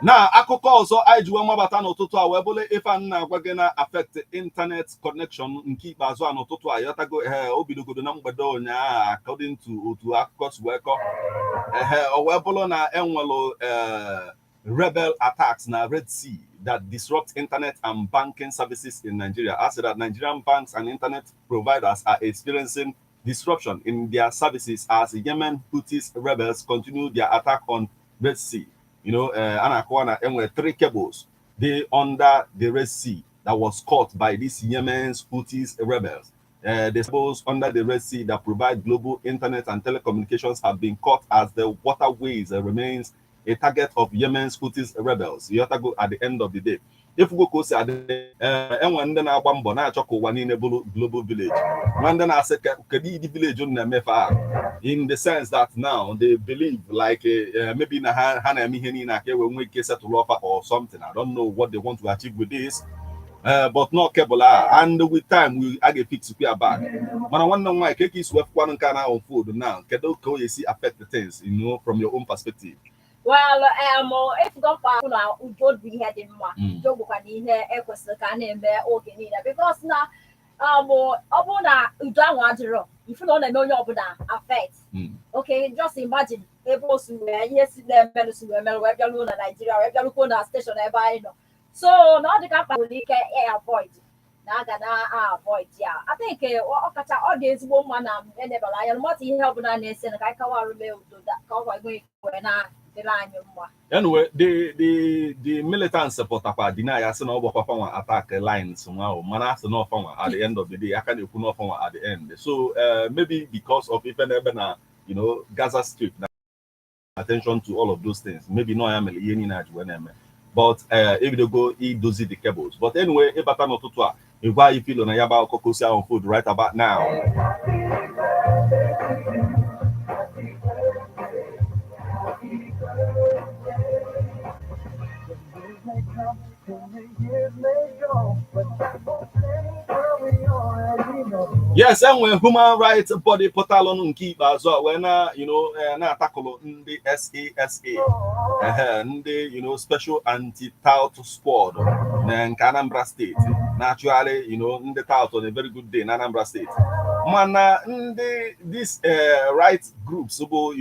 Na akụkọ ọzọ anyị ji wee mabata n'ụtụtụ a wee bụrụ ife a na-agwa gị na affect internet connection nke ikpeazụ a n'ụtụtụ a, yọtago? Ehe, o bidogodo na mgbede ụnyaahụ, according to otu akụkọ si wee kọ. Ehe, o wee bụrụ na enwelụ rebel attacks na Red Sea that disrupt internet and banking services in Nigeria. As that Nigerian banks and internet providers are experiencing disruption in their services as Yemen Houthis rebels continue their attack on Red Sea. A na-akọwa na enwere three cables dey under the Red Sea that was caught by these Yemen's Houthis rebels. The cables under the Red Sea that provide global internet and telecommunications have been cut as the waterways remains a target of Yemen's Houthis rebels. You have to go at the end of the day. Ifugo ka o si adị, enwe ndị na-agba mbọ na-achọ ka ụwa niile bụrụ global village, ma ndị na-asị kedu ịdị village unu na-emefe ahụ, in the sense that now they believe like maybe na ha na-eme ihe niile aka ewe nwee ike settle offer or something. I don't know what they want to achieve with this, but not cable a, and with time we a ga-fix ya back. Mana nwanne m nwaanyị, ka isi wefụkwanụ nke a na unfold now, kedu ka o esi affect the things from your own perspective? Well, efugo mkpa na udo bụ ihe dị mma. Udo bụkwa na ihe ekwesịrị ka a na-eme oge niile, because na ọ bụrụ na udo ahụ adịrọ, ifu na ọ na-eme onye ọbụla affect. Okay, just imagine ebe o si wee ihe si na-emerụ si wee merụ wee bịaruo na Naijiria, wee bịarukwuo na station ebe anyị nọ. So na ọ dị ka mkpa nwere ike avoid na aga na avoid ya. I think ọ kacha ọ dị ezigbo mma na enebara anya mata ihe ọbụla na-ese na ka anyị kawa arụ mee udo ka ọ nwee ike wee na-dịrị anyị mma. Anyway, the militants pụtakwa deny ya, sị na ọ bụ fanwa attack lines nwa ahụ, mana asị na ọfanwa at the end of the day, aka na-ekwu na ọfanwa at the end. So maybe because of ife na-ebe na Gaza Strip na attention to all of those things, maybe no ya mere ihe niile a ji wee na-eme, but ebidogo idozi the cables. But anyway, ịbata n'ụtụtụ a, ịgwa anyị filo na ya bụ akụkọ ka o si unfold right about now. Yes, enwere human rights body pụtalụnụ nke ikpeazụ a wee na na-atakụlụ ndị SASA, ehe, ndị special anti-tout squad na nke Anambra Steeti na-achụgharị ndị tout on a very good day na Anambra Steeti. Mana ndị this right groups bụ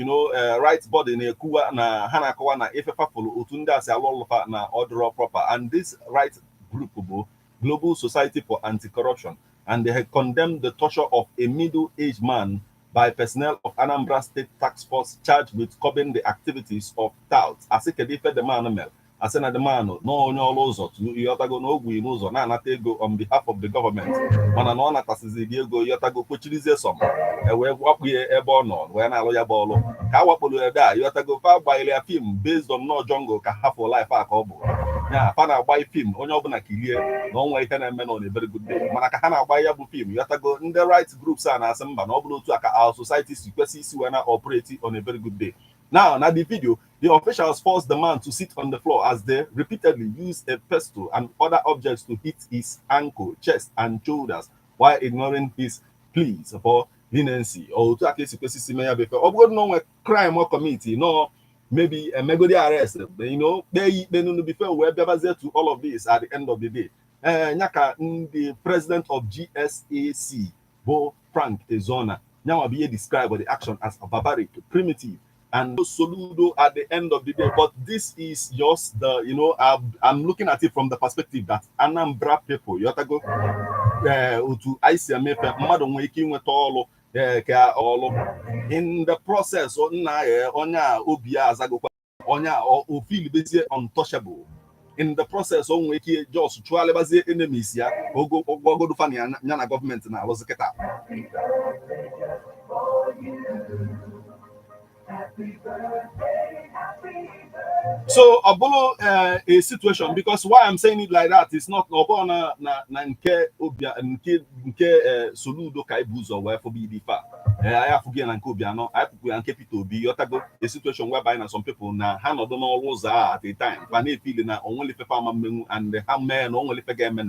right body na-ekwuwa na ha na-akọwa na ifefafụlụ otu ndị a si alụ ọlụfa na ọdụrọ proper. And this right group bụ Global Society for Anti-Corruption, and they had condemned the torture of a middle-aged man by personnel of Anambra State Task Force charged with curbing the activities of touts. Asị kedu ife the man mere? Asị na the man na onye ọrụ ụzọ tu, ịghọtago, na ogwu n'ụzọ na-anata ego on behalf of the government, mana na ọ natasịzi gị ego, ịghọtago, kpochirizie some e wee wakpo ya ebe ọ nọ wee na-alụ ya bụ ọlụ ka a wakporo ebe a, ịghọtago. Fa gbanyere ya film based on no jungle ka ha for life a ka ọ bụ ya fa na-agba film, onye ọbụla kirie na ọnwa ihe na-eme nọ na very good day. Mana ka ha na-agba ya bụ film, ịghọtago, ndị right groups a na-asị mba, na ọ bụrụ otu a ka our society si kwesị isi wee na operate on a very good day. Now, na the video, the officials forced the man to sit on the floor as they repeatedly used a pestle and other objects to hit his ankle, chest, and shoulders while ignoring his pleas for leniency. Or otu aka esi kwesị isi mee ya bụ ife. Ọ bụrụ na o nwee crime or commit, no, maybe emegodi arrest, kpee ya ikpe nunu before wee bịabazie to all of this at the end of the day. Ee, ya ka ndị president of GSAC bụ Frank Ezona nyanwa bụ ihe describe the action as barbaric, primitive, and Soludo at the end of the day. But this is just the, I'm looking at it from the perspective that Anambra people, ịghọtago, otu anyị si emefe mmadụ nwee ike inweta ọlụ ka ọlụ in the process nna ya onye a obi ya azagokwa onye a o feelibezie untouchable. In the process, o nwee ike just chụgharịbazie enemies ya ogo ogodo fa na ya na gọọmenti na-alụzi kịta. So ọ bụrụ a situation, because why I'm saying it like that is not ọ bụrụ na nke Obi nke Soludo ka ibu ụzọ wee fụba ife a. Anyị afụghị ya na nke Obianọ, anyị fụkwu ya nke Peter Obi, ịghọtago, a situation whereby na some people na ha nọdụ n'ọrụ ụzọ a at a time fa na-efili na onwere ife ama mmenwu and ha mee na onwere ife ga-eme,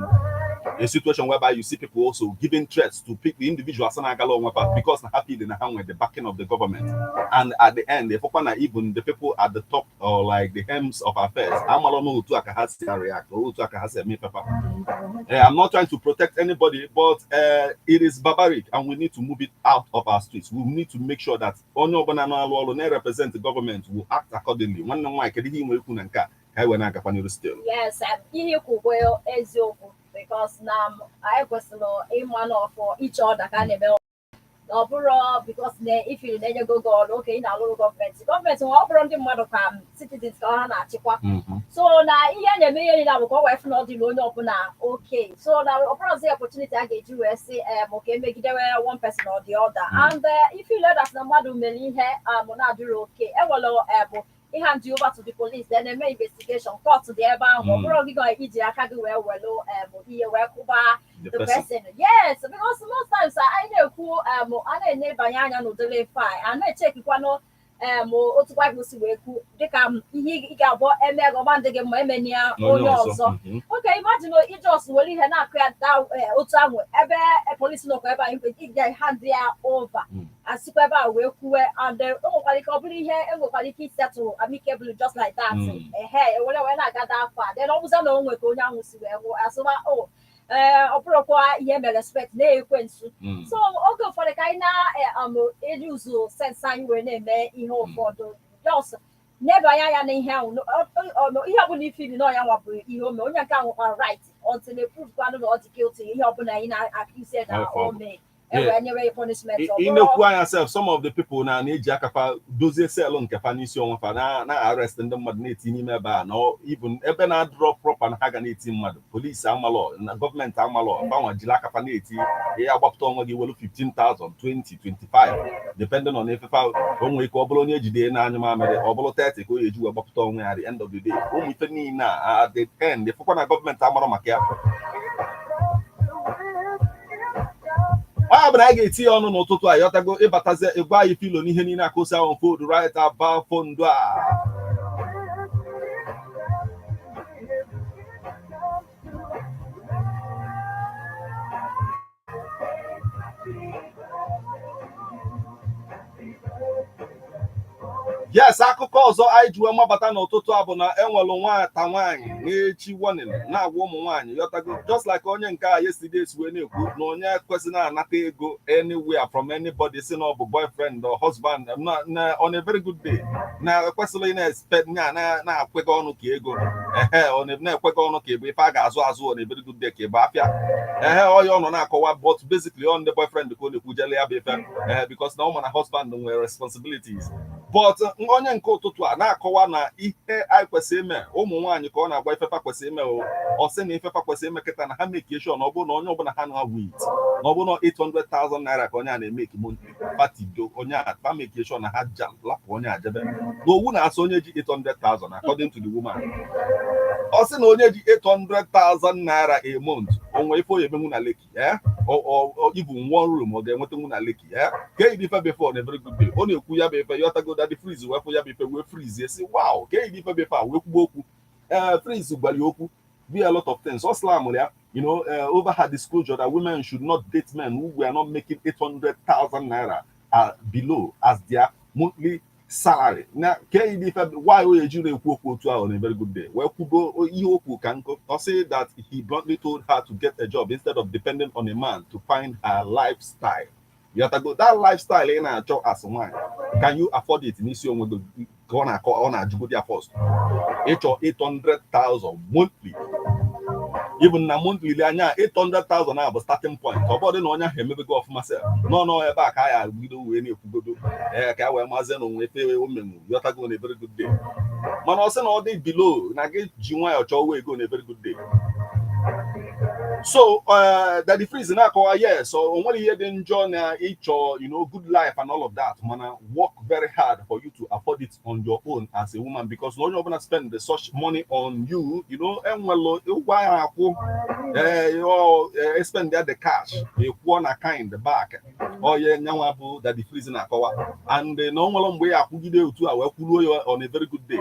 a situation whereby you see people also giving threats to pick the individuals na-agala onwe fa because na ha feel na ha nwere the backing of the government. And at the end, ịfụkwa na even the people at the top or like the helms of affairs amalọ n'otu a ka ha si react or otu a ka ha si eme ifefa. I'm not trying to protect anybody, but it is barbaric and we need to move it out of our streets. We need to make sure that onye ọbụla na-alụ ọrụ na-represent the government will act accordingly. Nwanne m nwaanyị, kedu ihe ị nwere ikwu na nke a ka anyị wee na-agakwa n'iru still? Yes, ihe ikwu bụ eziokwu because na anyị kwesịrị ịma na for each other ka a na-eme na ọ bụrụ because na ifiri na-enyego gị ọrụ oke ị na-alụrụ gọọmenti nwa, ọ bụrụ ndị mmadụ ka citizens ka ha na-achịkwa. So na ihe na-eme ihe niile bụ ka ọ wee fụ na ọ dịrị onye ọbụla oke. So na ọ bụrụzi opportunity a ga-eji wee sị ka emegidewe one person or the other. And if you know that na mmadụ mere ihe na-adịrị oke, enwere bụ hand you over to the police, then eme investigation, court dị ebe ahụ. Ọ bụrụ gị ga iji aka gị wee welu ihe wee kụba the the person. Person, yes, because most times anyị na-ekwu a na-enebanye anya n'ụdịrị ife a, a na-echekikwanụ otu Bible si wee kwu dịka ihe ị ga-abụ eme gị ọma ndị gị mma emeni ya onye ọzọ. Okay, imagine i just were ihe na-akụ ya otu ahụ ebe polisi nọkwa ebe anyị ị ga-hand ya over. Asịkwa ebe a wee kwuwe and o nwekwara ike ọ bụrụ ihe enwekwara ike isettle amicably just like that. Ehe, ewere wee na-aga that far, then ọ bụza na o nwe ka onye ahụ si wee nwụọ, asịwa o ee, ọ bụrụkwa ihe mere respect na-ekwe nsu. So oge ụfọdụ ka anyị na-eyuzu sense anyị wee na-eme ihe ụfọdụ, just nebanye anya n'ihe ahụ. Ihe ọbụla ifili na ọya nwa bụ ihe o mee, onye nke ahụ nwekwara right until e prove kwanụ na ọ dị guilty. Ihe ọbụla anyị na-accuse na o mee, e wee nyere ya punishment. Ọ bụrụ Inekwu anya sef, some of the people na na-eji aka fa dozie cell nke fa n'isi onwe fa na arrest ndị mmadụ na-eti n'ime ebe a na even ebe na-adịrọ proper na ha ga na-eti mmadụ, polisi amalọ na gọọmenti amalọ fanwa jiri aka fa na-eti ihe agbapụta onwe gị welu 15,000, 20, 25, depending on ife fa o nwere ike ọ bụrụ onye ejide na-anyụ mamịrị, ọ bụrụ 30 ka o eji wee gbapụta onwe ya. At the end of the day, ụmụ ife niile a, at the end, ịfụkwa na gọọmenti amarọ maka ya. Ọ bụ na anyị ga-eti ya ọnụ n'ụtụtụ a, yọtago, ịbatazie ịgwa anyị filo n'ihe niile akụsi ahụ food right about fondo a. Yes, akụkọ ọzọ anyị ji wee mabata n'ụtụtụ a bụ na enwere nwata nwaanyị na-echi warning na-agwa ụmụ nwaanyị, yọtago, just like onye nke a yesterday si wee na-ekwu na onye kwesịrị na-anata ego anywhere from anybody si na ọ bụ boyfriend or husband na on a very good day na ekwesịrị na-expect na na-akwega ọnụ ka ego ehe ọ na-ekwega ọnụ ka ebe ife a ga-azụ azụ on a very good day ka ebe afịa ehe ọya ọ nọ na-akọwa. But basically, ọ ndị boyfriend ka ọ na-ekwujele ya bụ ife ehe because na ụmụ na husband nwere responsibilities. But onye nke ụtụtụ a na-akọwa na ihe anyị kwesịrị ime, ụmụ nwaanyị ka ọ na-agwa ifefa kwesịrị ime o. Ọ sị na ifefa kwesịrị ime kịta na ha make sure na ọ bụrụ na onye ọbụla ha na with na ọ bụrụ na 800,000 naira ka onye a na-emeki monthly, patido onye a fa make sure na ha ja lapụ onye a jebe na owu na-asọ onye ji 800,000. According to the woman, ọ sị na onye ji 800,000 naira a month, onwe ife oyi emenwu na Lekki, eh? Or even one room ọ ga-enwetanwu na Lekki, eh? Ka eyiri ife before na very good day ọ na-ekwu ya bụ ife yọtago. Daddy Freeze wee fụ ya bụ ife wee freeze, si wow, ka eyiri ife before wee kwugbo okwu. Ee, Freeze gwara ya okwu be a lot of things. Ọ slam ya over her disclosure that women should not date men who were not making 800,000 naira below as their monthly salary. Na ka eyiri ife why o ejiri ekwu okwu otu ahụ na very good day wee kwugo ihe okwu ka nkụ. Ọ sị that he bluntly told her to get a job instead of depending on a man to find her lifestyle. You have to go that lifestyle ị na-achọ as nwaanyị, can you afford it n'isi onwe gị? Ka ọ na-akọ, ọ na-ajụgodi ya first. Ịchọ 800,000 monthly, even na monthly anya 800,000 a bụ starting point. Ọ bụrụ na onye ahụ emebego ọfụma sef nọ ebe a ka a ya bido wee na-ekwugodo ee ka a wee mazie na onwe efe omenwu yọtago na very good day. Mana ọ sị na ọ dị below na gị ji nwayọọ chọọ ego na very good day. So Daddy Freeze na-akọwa, yes, so o nwere ihe dị njọ na ịchọ good life and all of that, mana work very hard for you to afford it on your own as a woman, because na onye ọbụla spend the such money on you, enwelo ụgwọ ya akwụ ee spend the cash ekwuo na kind back. Oye nyanwa bụ Daddy Freeze na-akọwa and na o nwere mgbe ya akwụgide otu a wee kwuruo ya on a very good day.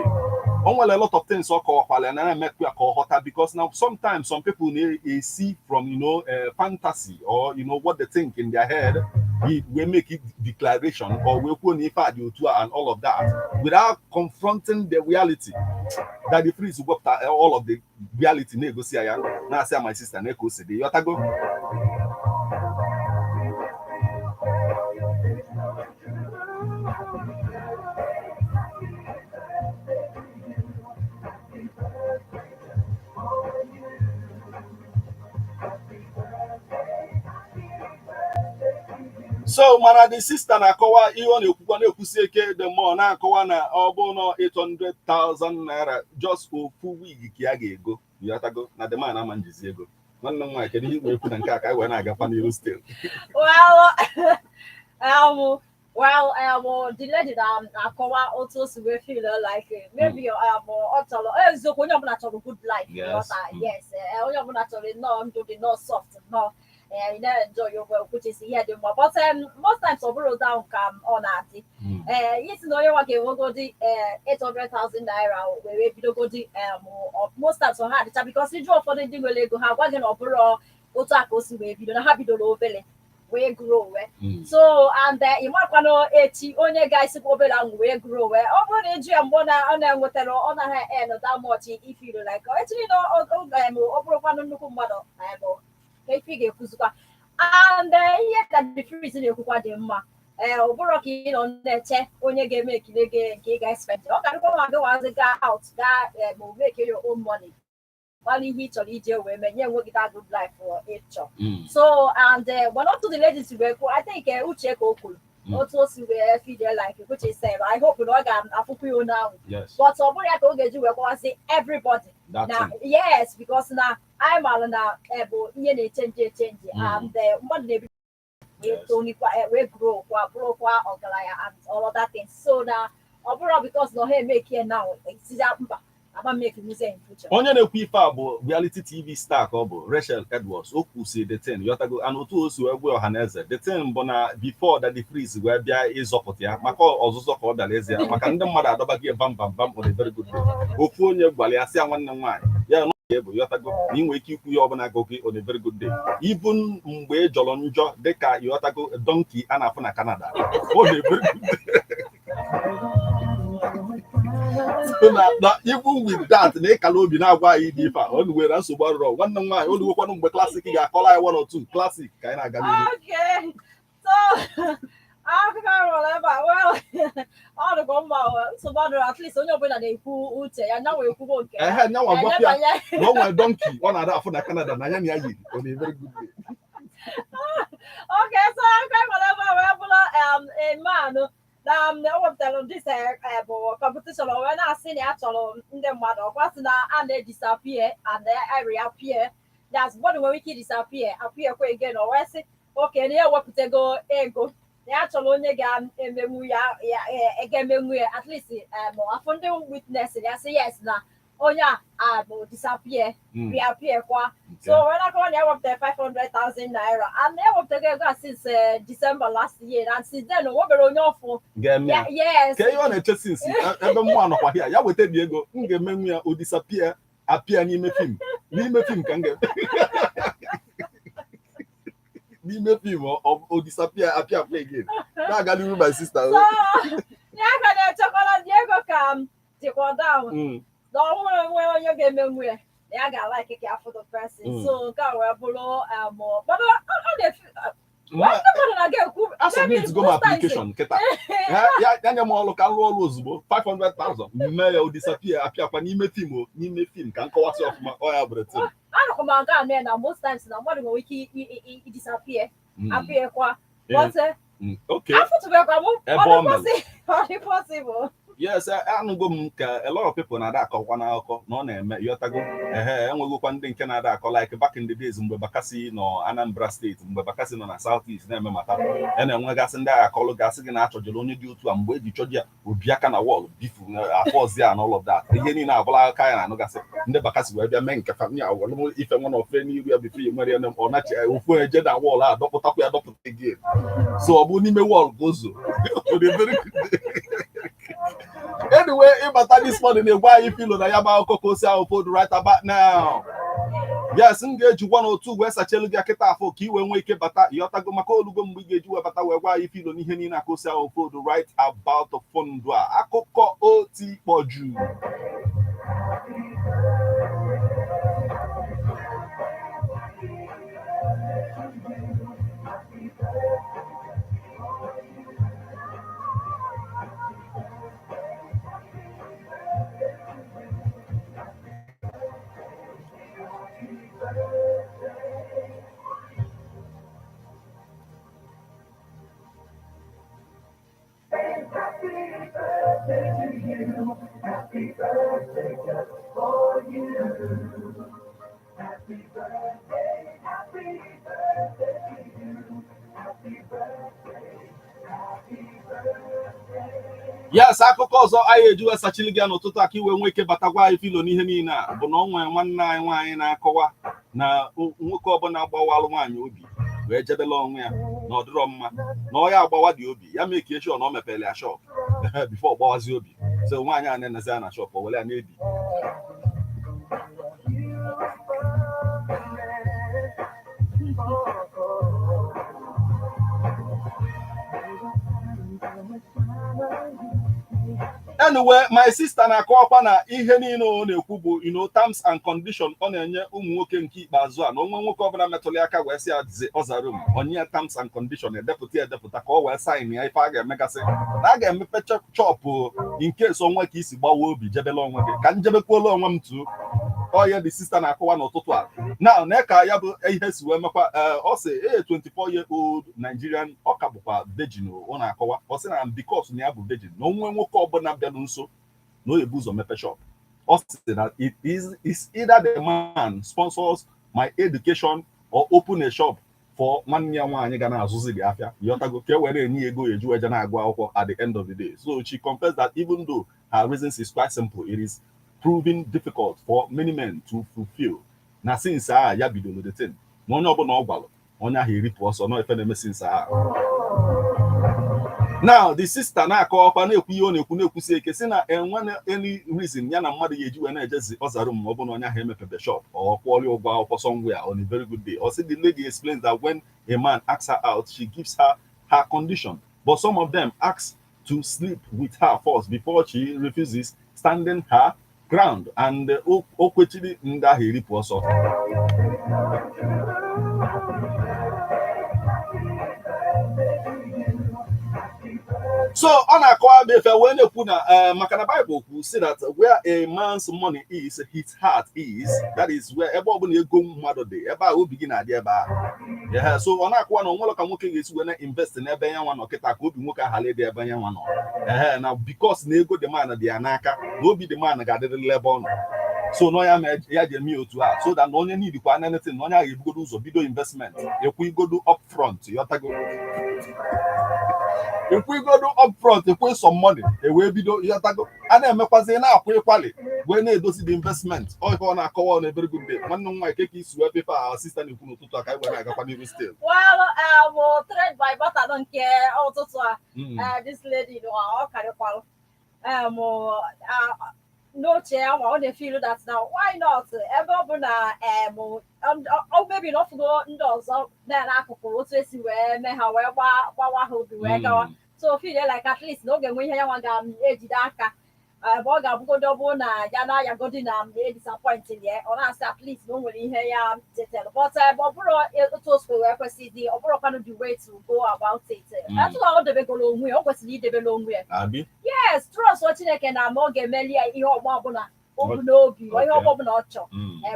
O nwere a lot of things ọ kọwakwala na na-emekwa ya ka ọ ghọta, because now sometimes some people na-esi from fantasy or what they think in their head we make it declaration or wee kwuo na ife a dị otu a and all of that without confronting the reality. Daddy Freeze wepụta all of the reality na-egosi ya na-asị ya, my sister, na ka o si dị, yọtago. So mana the sister na-akọwa ihe ọ na-ekwukwa na-ekwusi eke the more na-akọwa na ọ bụ na 800,000 naira just ofu wig ka ya ga-ego, yọtago, na the man ama njizi ego. Nwanne m nwaanyị, kedu ihe ị ekwu na nke a ka anyị wee na-agakwa n'iru still? Well, the lady na-akọwa otu o si wee feel like maybe ọ chọrọ eziokwu, onye ọbụla chọrọ good life. Ghọta? Yes, onye ọbụla chọrọ nnọọ ndụ dị nnọọ soft nnọọ, ị na-enjoy your well, which is ihe dị mma, but most times ọ bụrụ down ka ọ na-adị. Ee, isi na onye nwa ga-enwegodi 800,000 naira were bidogodi, most times ọ ha adịcha, because ịjụ ụfọdụ ndị nwere ego, ha gwa gị na ọ bụrụ otu a ka o si wee bido, na ha bidoro obere wee grow wee. So and ị makwanụ echi onye ga-esikwa obere ahụ wee grow wee. Ọ bụrụ na ịjụ ya mgbe ọ na-enwetara ọ naghị en that much, if you like echi niile ọ bụrụkwanụ nnukwu mmadụ ka ife ị ga-ekwuzikwa. And ihe Daddy Freeze na-ekwukwa dị mma. Ee, ọ bụrụ ka ị nọ na-eche onye ga-eme ekele gị nke ị ga-expect, ọ ga-adịkwa ma gị wazi gaa out gaa ma make your own money, gbalị ihe ị chọrọ ije wee mee nye enwe gị that good life ịchọ. So and one of the ladies wee kwuo, I think Uche ka o kwuru otu o si wee feel like, which is I hope na ọ ga-afụkwa ya onu ahụ. But ọ bụrụ ya ka ọ ga-eji wee kọwasị everybody That na thing. Yes, because na anyị maara na bụ ihe na-echange echange and mmadụ na-ebido wee tonikwa, wee grow kwa bụrụkwa ọgaranya and all other things. So na ọ bụrụ because na ọ ha emeke ya now, esiza mba ama make music in future. Onye na-ekwu ife a bụ reality TV star ka ọ bụ Rachel Edwards. O kwusi the thing, yọtago, and otu o si wee gwa ọha na eze the thing bụ na before Daddy Freeze wee bịa ịzọpụta ya maka ọzụzọ ka ọ bịara eze ya maka ndị mmadụ adọbaghị ya bam bam bam on a very good day. Ofu onye gwara ya sị ya, nwanne m nwaanyị ya nọ ya bụ, yọtago, na ị nwere ike ikwu ya ọbụla gị on a very good day, even mgbe ị jọrọ njọ dịka, yọtago, donkey a na-afụ na Canada on a very good day. So na even with that na ịkala obi na-agwa anyị dị ife a ọ nwere nsogbu arụrọ. Nwanne m nwaanyị, oluwekwanụ mgbe Classic ga-akọrọ anyị one or two Classic ka anyị na-aga n'ihu. Okay, so akụkọ rụrụ ebe a, well, ọ dịkwa mma o, nsogbu adịrọ. At least onye ọbụla na-ekwu uche ya, nyanwa ekwugo nke ya. Ehe, nyanwa gwapụ ya Enyebanye. Na o nwere donkey ọ na-ada afụ na Canada na ya na ya yiri on a very good day. Okay, so akụkọ rụrụ ebe a wee bụrụ a man. Na o wepụtara this bụ competition, o wee na-asị na ya chọrọ ndị mmadụ ọkwa sị na a na-edisappear and reappear. That's mmadụ nwere ike disappear, appear kwa again. O wee sị oke na ya ewepụtago ego na ya chọrọ onye ga-emenwu ya ga-emenwu ya, at least afọ ndị witness ya sị yes na onye a bụ disappear, reappear kwa. So wee na-akọwa na ya wepụtara 500,000 naira and ya wepụtago ego a since December last year, and since then o nwebere onye ọfụ Ga-eme ya. Yes. Ka ihe ọ na-eche since ebe mmụọ nọkwa ya, ya weta dị ego m ga-emenwu ya, o disappear, appear n'ime film, n'ime film ka m ga n'ime film o disappear, appear, play again, na-aga n'iru, my sister. So ya ka na-echekwara dị ego ka m dịkwa down na ọ nwere nwe onye ga-emenwu ya na ya ga-alike ka afọ the person. So nke a wee bụrụ mana ọ na-efi ndị mmadụ na-aga ekwu. A submit go m application kịta ya nye m ọrụ ka m rụọ ọrụ ozugbo, 500,000 mee ya o disappear, apịakwa n'ime film, o n'ime film ka m kọwasị ọfụma ọ ya bụrụ tin. Anụkwa m aga anụ ya na most times na mmadụ nwere ike i disappear, appear kwa, but afụtụbekwa m. Ebe ọ mere. Ọ dị possible. Yes, anụgo m ka a lot of people na-ada akọkwa n'akụkọ na ọ na-eme, yọtago. Ehe, enwegokwa ndị nke na-ada akọ, like back in the days mgbe Bakassi nọ Anambra Steeti, mgbe Bakassi nọ na South East na-eme mata e na-enwegasị ndị agha akọlụ gasị gị na-achọjere onye dị otu a mgbe eji chọji ya obi aka na wall bifu afọ ọzọ ya na all of that. Ihe niile abụla aka ya na-anụgasị ndị Bakassi wee bịa mee nke family awọlụ ife nwa na ofe n'iru ya bifo ya nwere ya ọ nachi ofu eje na wall a dọpụtakwa ya dọpụta again. So ọ bụ n'ime wall ka o zo. Anyway, ịbata this morning na-egwa anyị filo na ya bụ akụkọ ka o si ahụ food right about now. Yes, m ga-eji gwa n'otu wee sachelu gị akịta afọ ka ị wee nwee ike bata, ịghọtago, maka olugo mgbe ị ga-eji wee bata wee gwa anyị filo n'ihe niile aka o si ahụ food right about fondụ a akụkọ oti kpọju. Happy birthday to you. Happy birthday just for you. Happy birthday, happy birthday to you. Happy birthday, happy birthday. Yes, akụkọ ọzọ anyị eji wee sachili gị n'ụtụtụ aka iwe nwee ike batakwa anyị filo n'ihe niile a bụ na ọ nwee nwanne anyị nwaanyị na-akọwa na nwoke ọbụla gbawalụ nwaanyị obi wee jebela onwe ya na ọ dịrọ mma na ọ ya agbawa dị obi ya mee ka echi na ọ mepere ya shop before gbawazi obi. So nwaanyị a na-enezi ya na shop o were ya na-ebi. Anyway, my sister na-akọwakwa na ihe niile ọ na-ekwu bụ terms and condition ọ na-enye ụmụ nwoke nke ikpeazụ a na onwe nwoke ọbụla metụrụ aka wee sị ya zi ọzara m onye ya terms and condition edepụta ya edepụta ka ọ wee sign ya ife a ga-emegasị na a ga-emepe shop in case onwe ka isi gbawa obi jebela onwe gị ka njebekwuola onwe m tu ọ the sister na-akọwa n'ụtụtụ a na na ka ya bụ ihe si wee mekwa. Ọ sị a 24 year old Nigerian ọ ka bụkwa virgin. Ọ na-akọwa, ọ sị na because na ya bụ virgin na onwe nwoke ọbụla bịara nso na o ebu ụzọ mepe shop. Ọ sị that it is either the man sponsors my education or open a shop for nwanne ya nwaanyị ga na-azụzi gị afịa, yọtago, ka e were enye ego eju eje na-agụ akwụkwọ at the end of the day. So she confessed that even though her reasons is quite simple, it is proving difficult for many men to fulfill na since a ya bidoro the thing na onye ọbụla ọ gwalụ onye ahụ eripụ ọsọ nọ ife na-eme since a. Now the sister na-akọwakwa na-ekwu ihe ọ na-ekwu na-ekwusi eke si na enwe any reason ya na mmadụ ya eji wee na-ejezi ọzara ma ọ bụ na onye ahụ emepebe shop or kwụọrọ ụgwọ akwụkwọ somewhere on a very good day. Or say the lady explains that when a man asks her out, she gives her her condition, but some of them ask to sleep with her first before she refuses, standing her ground and o kwechiri ndị ahụ eripụ ọsọ. So ọ na-akọwa bụ ife wee na-ekwu na maka na Bible kwu si that where a man's money is, his heart is. That is where ebe ọbụla ego mmadụ dị, ebe a obi gị na-adị ebe ahụ. Yeah, so ọ na-akọwa na onwere ka nwoke ga-esi wee na-invest n'ebe ya nwa nọ kịta ka obi nwoke aghara ịdị ebe ya nwa nọ. Ehe, na because na ego the man dị ya n'aka, na obi the man ga-adịrịrị ebe ọ nọ. So nọ ya mee ya ji eme ya otu a, so that na onye need kwa anything, na onye ahụ ebugodo ụzọ bido investment, ekwu igodo upfront, yọtago, ekwu igodo upfront, ekwe some money, ewee bido, yọtago, a na-emekwazi na-akwụ ịkwali wee na-edozi the investment. Ọ ihe ọ na-akọwa on a very good day. Nwanne m nwaanyị, ke ka isi wee pepe a sister na-ekwu n'ụtụtụ a, ka anyị wee na-agakwa n'iru still. Well, trade by barter nke ụtụtụ a, this lady no, ọ karịkwalụ n'oche ya nwa, ọ na-efeel that now, why not? Ebe ọ bụ na ọ maybe na ọ fụgo ndị ọzọ na n'akụkụ otu esi wee mee ha wee gbawa ha obi wee gawa. So feel like at least na ọ ga-enwe ihe ya nwa ga-ejide aka ebe ọ ga-abụgodo, ọ bụrụ na ya na-ayagodi na disappoint ya, ọ na-asị at least na o nwere ihe ya tetere. But ebe ọ bụrụ otu o si wee kwesị ịdị, ọ bụrụkwanụ the way to go about it. Etu na ọ debegoro onwe ya, o kwesịrị idebere onwe ya. Abi. Yes, trust Chineke na ama ọ ga-emeli ya ihe ọgba ọbụla o bu n'obi, ihe ọgba ọbụla ọ chọrọ.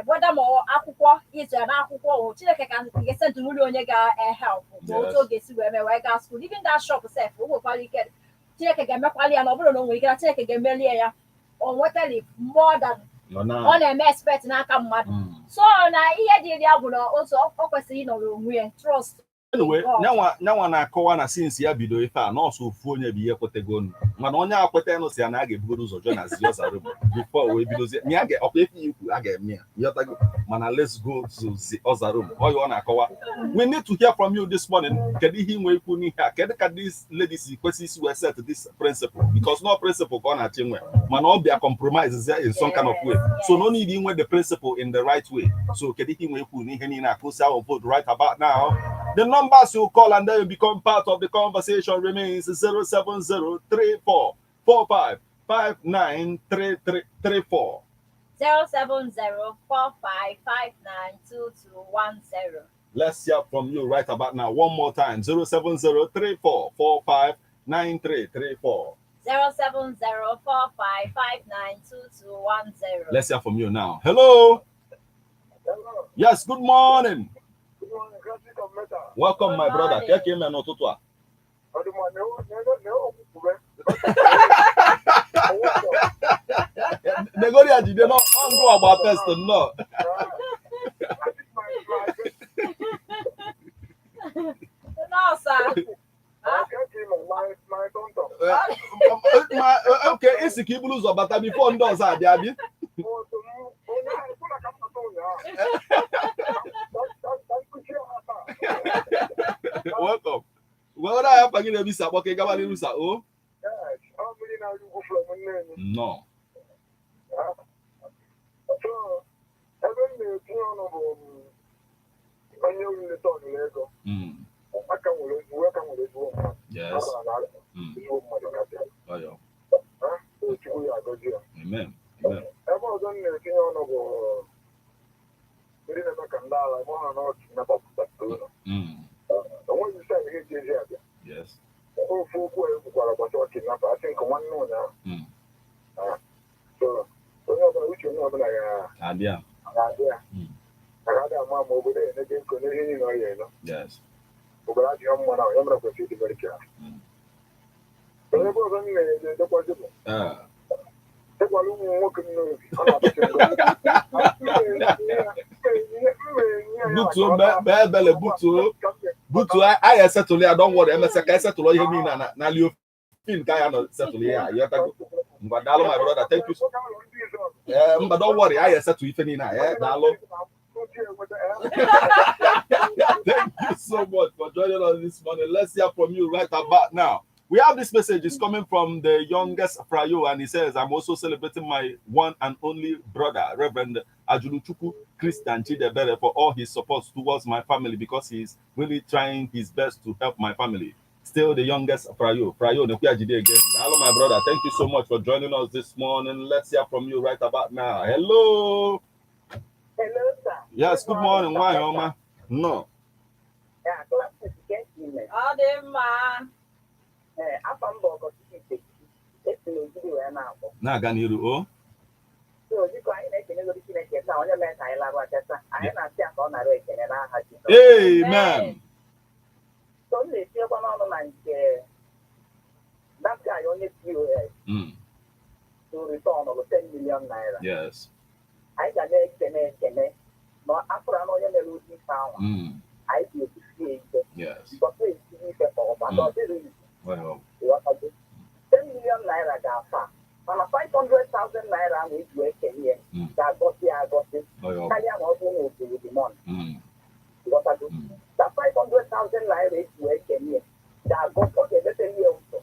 Whether ma ọ akwụkwọ ịzụ ya n'akwụkwọ o, Chineke ka ga-esendụrụ onye ga-ehelp ma otu ọ ga-esi wee mee wee gaa school. Even that shop sef, o nwekwara ike Chineke ga-emekwali ya, na ọ bụrụ na o nwere ike na Chineke ga-emeli ya, o nwetali more than Nọ na ọ na-eme expect n'aka mmadụ. So na ihe dịrị ya bụ na otu ọ kwesịrị ịnọrọ onwe ya, trust Anyway, God. Nyanwa na-akọwa na since ya bido ife a, nọọsụ ofu onye bụ ihe kwetegonu, mana onye a kweta si ya na a ga-ebugodo ụzọ jụọ na zi ọzara before wee bidozie ma ya ga ọkwa efe ikwu a ga-eme ya, ịghọtago? Mana let's go to the other room. Ọ ya ọ na-akọwa. We need to hear from you this morning. Kedu ihe ị nwere ikwu n'ihe a? Kedu ka this lady si kwesị isi wee set this principle? Because no principle ka ọ na-achọ inwe, mana ọ bịa compromise ya in some kind of way. So no need inwe the principle in the right way. So kedu ihe ị nwere ikwu n'ihe niile a? Kwụsị ahụ vote right about now. The numbers you call and then you become part of the conversation remains 07034 45 593334. 07045592210. Let's hear from you right about now. One more time: 07034 45 9334. 07045592210. Let's hear from you now. Hello. Hello. Yes, good morning. Good morning, Classic of Metal. Welcome, Good my brother. morning. Keke ime n'ụtụtụ a? Ọ dị mma, na okwukwe. Negori ya jide nọ ọngụ agba test nnọọ. Nọọsụ a. Ma oke isi ka iburu ụzọ bata before ndị ọzọ abịa bi. Welcome. Well, na ya pagị na-ebi sa akpọ ka ị gaba n'iru sa o. Nnọọ. Ebe m na-etinye ọnụ bụ onye nleta ọnụla ego aka nwere ezigbo aka nwere ezigbo mmadụ. Yes. Ezigbo mmadụ kasị. Ọyọ. Chukwu ya agọzi ya. Amen. Amen. Ebe ọzọ m na-etinye ọnụ bụ ndị na-eme ka ndị ala ma ha n'ọchị napapụta ụlọ. Onweghị isi anyị ga-eji ezi abịa. Yes. Ofu okwu a ekwukwara gbasara kidnapa, asị nke nwanne ụnyaahụ. So onye ọbụla uche onye ọbụla Abịa. ga-adị ya. Maka adị ama ma obodo ya eneje nkọ n'ihe niile ọ ya eme. Yes. Obodo adịghị mma na onye mere kwesịrị ịdị very careful. Onye ebe ọzọ m na-eje edekwazi bụ ịgwala ụmụ nwoke m n'obi ọ na-abụchi Butuo bee ebele butuo butuo anyị esetụlụ ya. Don't worry, emesịa ka esetụlụ ihe niile na na liofin ka ya nọ setụlụ ihe a, ịghọtago? Ngwa, daalụ, my brother, thank you. Ee, mba, don't worry, anyị esetụ ife niile a. Ee, daalụ. Thank you so much for joining us this morning. Let's hear from you right about now. We have this message. It's coming from the youngest Frayo, and he says, "I'm also celebrating my one and only brother, Reverend Ajuluchuku Christian Chidebere, for all his support towards my family because he's really trying his best to help my family." Still the youngest Frayo. Frayo Nekuya again. Hello, my brother. Thank you so much for joining us this morning. Let's hear from you right about now. Hello. Hello, sir. Yes, good morning. Why, Oma? No. Yeah, class is getting Ọ dị mma. Ee, afọ mba Ọgọchukwu Ikechukwu, esi n'Ogidi wee na-akpọ. Na-aga n'iru o. So, biko, anyị na-ekelegoro Chineke taa, onye mere ka anyị larụ aka taa. Anyị na-asị ya ka ọ nara ekele n'aha Jizọs. Amen. So, m na-etinyekwa n'ọnụ na nke that guy onye POS to return 10 million naira. Anyị ga na-ekene ekene na afọrọ na onye mere ụdị ife ahụ. Anyị ga-ekwusi ya ike. Because esiri ife ka ọ bụ ọ dịrị izu. Well, Ịghọtago? 10 million naira ga-afa, mana 500,000 naira ahụ eji wee kenye ya ga-agọzi ya agọzi well, karịa ma ọ bụrụ na o the money. Ịghọtago? That 500,000 naira eji wee kenye ya ga-agọzi, ọ ga-emepeli ya ụzọ.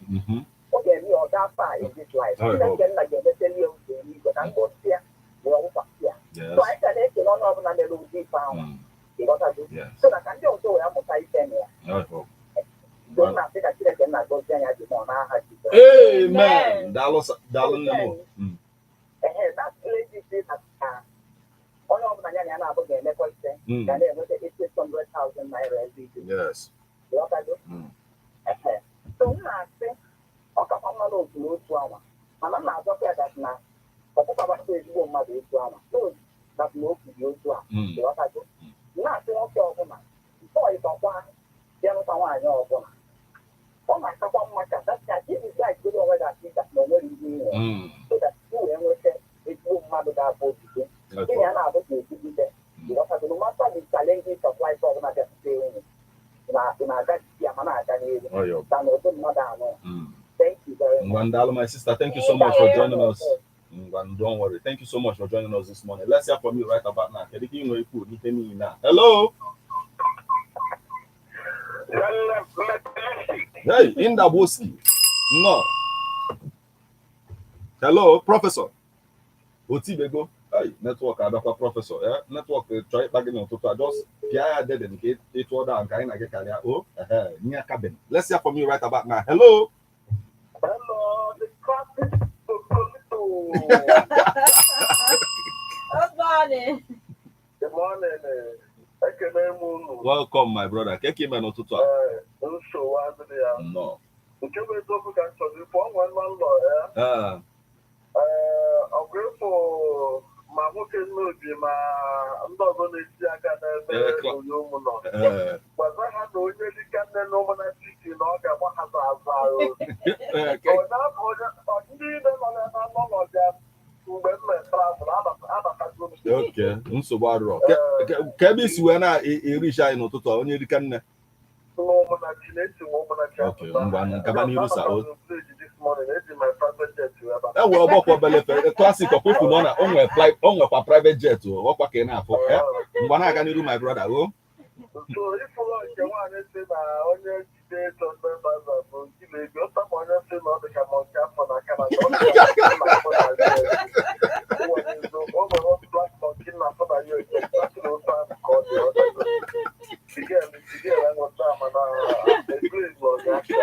Ọ ga-eme ya ọ gaa far in this life. Chineke nna ga-emepeli ya ụzọ eluigwe ka ngọzi ya wee wụkwasị ya. So anyị ga na-ekele onye ọbụla mere ụdị ife ahụ. Ịghọtago? So na ka ndị ọzọ wee mụta ife na ya. Well, So m na-asị ka Chineke nna gọzie ya dị mọ n'aha Jizọs. Amen. Daalụ, daalụ nne m. Ehe, that lady say that onye ọbụla ya na ya na-abụ ga-emekọ ife ga na-enweta 800,000 naira every day. Ịghọtago? Ehe. So m na-asị ọ kakwa mma n'otu n'otu awa, mana m na-azọkwa ya that na ọkpụkpabata ezigbo mmadụ otu awa no that na okwu dị otu a. Ịghọtago? M na-asị nwoke ọbụla before ịtọkwa ya nụta nwaanyị ọbụla, ọ na-akakwa mma ka that ka iji guide goro onwe gị asị that na o nwere ihe inwe so that i wee nweta ezigbo mmadụ ga-abụ ozugbo gị na ya na-abụ ga-etigide. Ịghọtago? No matter the challenges of life ọbụla bịakwute unu na ị na-aga ya ma na-aga n'ihu Oh, na n'ụdị mmadụ anọ. Thank you very much. Ngwa, daalụ, my sister. Thank you so much for joining us. Ngwa, don't worry. Thank you so much for joining us this morning. Let's hear from you right about now. Kedu ka ị nwere ikwu n'ihe niile a? Hello. Hey, Indaboski. No. Hello, Professor. Otibego. Hey, network adakwa, Professor. Eh? Network chọọ ịkpa gị n'ụtụtụ a, just pịa ya dede nke ịtụ ọda nke anyị na gị karịa. O, ehe, nye aka ben. Let's hear from you right about now. Hello. Hello, the classic Tokolito. Good morning. Good morning. Ekene m unu. Welcome, my brother. Keke ime n'ụtụtụ a. Ee, nsogbu adịrị ya. No. Nke bụ eziokwu ka m chọrọ ikwu, ọ nwee nwa nlọ ya. Ee, ọgụ ịfụ ma nwoke nnobi ma ndị ọzọ na-eti aka n'ebe onye ụmụ nọ. Gwaza ha na onye dịka nne na ụmụ na titi na ọ ga-agba ha azụ ahụ. Ọ na-abụ onye ndị niile nọ n'ebe anọ n'ọbịa mgbe m mere travel abatago m. Okay, nsogbu arụrọ. Ka ebe isi wee na-erichi anyị n'ụtụtụ a, onye rika nne. N'ụmụnachi na-esi m ụmụnachi. Okay, ngwa, gaba n'iru sa o. This morning, eji my private jet wee bata. E wee ọgbakọ obele fe classic ọkwa na ọ na o nwee o nwekwa private jet o ọkwa ka ị na-afụ. Eh, ngwa, na-aga n'iru, my brother o. So ịfụlọ nke nwaanyị si na onye jide 800,000 bụ nke na-ebi ụta, ma onye si na ọ dị ka monkey afọ na aka na ọ dị ka monkey na afọ na o nwere one black monkey na afọ na ya oke exactly otu ahụ ka ọ dị. Ọ dị Miguel enweta, mana ebiri ọ ga-aka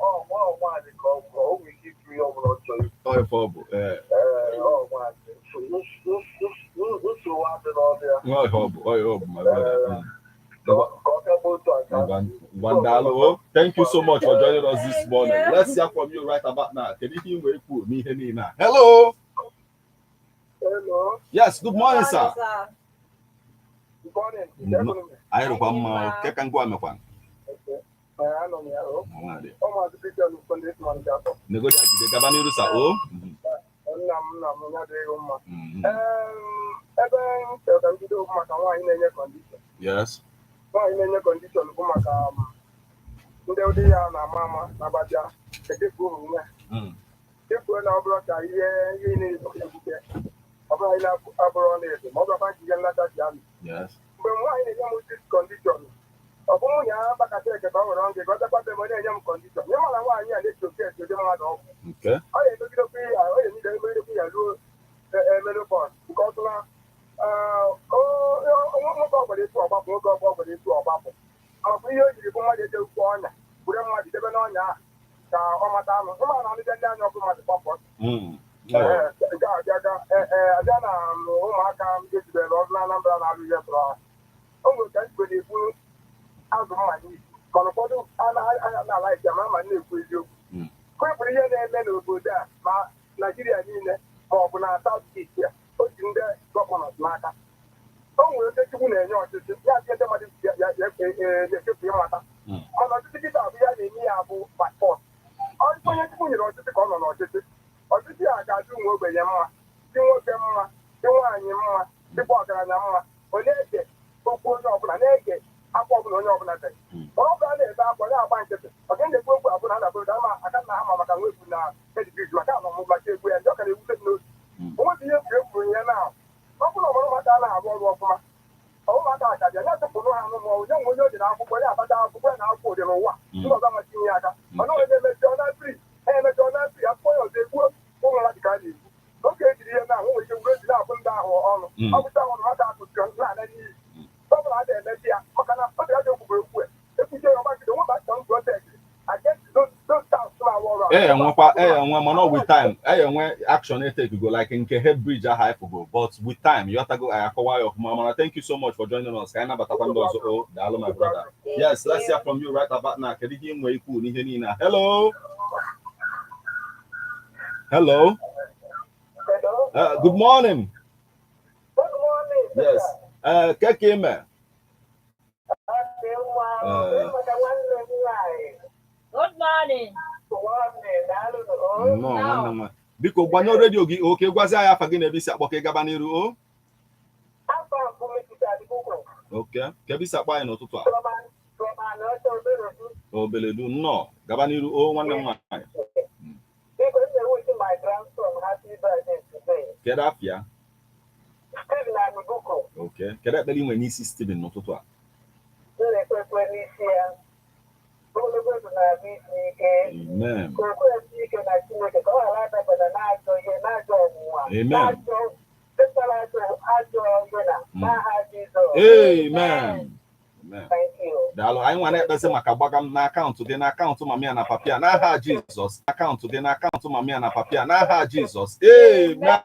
ọ nwaanyị ka ọ bụ o nwere ike ikwu ihe ọbụla ọ chọrọ ikwu. Ọ ife ọ bụ ee. Ee, ọ nwaanyị. Nsogbu adị n'ọnụ ya. Ọ ife ọ bụ, ọ ife ọ bụ, my brother. Ka ọ ka bụ otu aka. Ngwa, ngwa, daalụ o. Thank you so much for joining us this morning. Let's hear from you right about now. Kedu ihe ị nwere ikwu n'ihe niile a? Hello. Hello. Yes, good morning, sir. Good morning. No. Anyị rụkwa mma o. Ke ka ngwa mekwa? Anọ m ya o. Nwaadị. Ọ maazị Peter Lukonde Isman Jafọ. Negodi ajide gaba n'iru sa o. Nna m, nna m, ya dịghị mma. Ebe m chọrọ ka m bido bụ maka nwaanyị na-enye condition. Nwaanyị na-enye condition bụ maka ndị ụdị ya na-ama ama na-abaja echefuo omume chefuo na ọ bụrụ ka ihe ihe na-ebute ọ bụrụ ihe abụrụ ọ na-edo ma ọ bụrụkwa njide nlata ji amị. Mgbe nwaanyị na-enye m this condition, ọ bụ nwunye ya gbakọta eke ka ọ nwere ngị ka ọ chakwa m na-enye m condition. Ịma na nwaanyị a na-eji oke esi ụdị mmadụ ọgwụ. Ọ ga-emegidekwa ihe ọ ga-emegide emegidekwa ya ruo menopause nke ọ tụla nwoke ọgbara etu ọgbapụ, nwoke ọgbọ ọgbara etu ọgbapụ makwa ihe o jiri bụ mmadụ ejekwa ọnya were mmadụ debe n'ọnya ahụ ka ọ mata anụ ịma na anụbịa ndị anya ọkụ mmadụ gbapụ ọsọ. Nke a abịa na ụmụaka ejibere ọrụ na Anambra na-alụ ihe tụrụ ha o nwere ka njikwa na-ebu azụ mma n'isi. Mana ụfọdụ anaghị na-ala ike ma ama na-ekwu eziokwu. Kwepụrụ ihe na-eme n'obodo a, ma Naijiria niile ma ọ bụ na South East a, o ji ndị governors n'aka. O nwere oche Chukwu na-enye ọchịchị ya dị, ndị mmadụ na-echefu ịmata. Mana ọchịchị kịta abụ ya na-enye ya bụ passport. Onye Chukwu nyere ọchịchị ka ọ nọ n'ọchịchị. Ọchịchị a ga-adị ụmụ ogbenye mma, dị nwoke mma, dị nwaanyị mma, dịkwa ọgaranya mma. Ọ na-ege okwu onye ọbụla, na-ege akwa ọbụla onye ọbụla tere. Mana ọ bụla na-ebe akwa na-agba nkịtị, ọka na-ekwu okwu abụla a na-abụrụ ama aka na ama maka nwa egwu na ejibiji maka anọ maka egwu ya ndị ọ ka na-ewute m n'obi. Onwezi ihe egwuregwu ya na ọ bụrụ ọmụrụ ụmụaka a na-arụ ọrụ ọfụma, ụmụaka aka bịa ya tụpụrụ ha anụ ma onye nwe onye o ji na akwụkwọ ya akpata akwụkwọ ya na akwụkwọ dị n'ụwa. Ndị ọzọ amatinye ya aka, mana onye na-emechi ọ na-free ha emechi ọ na-free akwụkwọ ya ọzọ egbuo ụmụ nwa dịka a na-egbu oge ejiri ihe na ahụ nwere ike were eji na-abụ ndị ahụ ọnụ. Ọ bụcha ọnụ maka akụziri na-ala n'iyi ọ bụla a na-emechi ya, maka na oge ajọ okwubere okwu ekwuche ya ọgba nkịtị onwe action protest against those towns na-arụ ọrụ. E enwekwa, e enwe, mana with time e enwe action e take go like nke head bridge ahụ anyị go, but with time yọtago anyị akọwa ya ọfụma. Mana thank you so much for joining us. Ka anyị nabatakwa ndị ọzọ. O daalụ, my brother. Yes, let's hear from you right about now. Kedu ihe ị nwee ikwu n'ihe niile a? Hello, hello. Hello. Good morning. Good morning. Yes, keke ime? Ọ dị mma. Maka nwanne m nwaanyị. Good morning. Morning, daalụ. Nnọọ, nwanne m nwaanyị. Biko gbanyụọ redio gị. Oke gwazi anyị afa gị na ebe isi akpọ ka ị gaba n'iru o. Afọ mbụ metụtara Adịgụgụ. Oke ka ebe isi akpọ anyị n'ụtụtụ a? From Anọcha Oberedu. Obeledu, nnọọ, gaba n'iru o, nwanne m nwaanyị. Biko, m na-ewish my grandson happy birthday today. Kedu afịa? Stephen Anibuko. Oke, kedu ekpere ị nwere n'isi Steven n'ụtụtụ a? M na-ekpe ekpere n'isi ya. Ogologo ndụ na-abụ isi ike. Amen. Ka o kwesi ike na Chineke, ka ọ ghara adabara n'ajọ ihe, n'ajọ ọnwụnwa. Amen. N'ajọ dịkara ajọ ajọ ihe na n'aha Jizọs. Amen. Amen. Thank you. Daalụ. Anyị nwa na-ekpezi maka gbagam na akaụntụ gị, na akaụntụ mami ya na papia, n'aha Jizọs. Akaụntụ gị, na akaụntụ mami ya na papia, n'aha Jizọs. Amen. Mekwa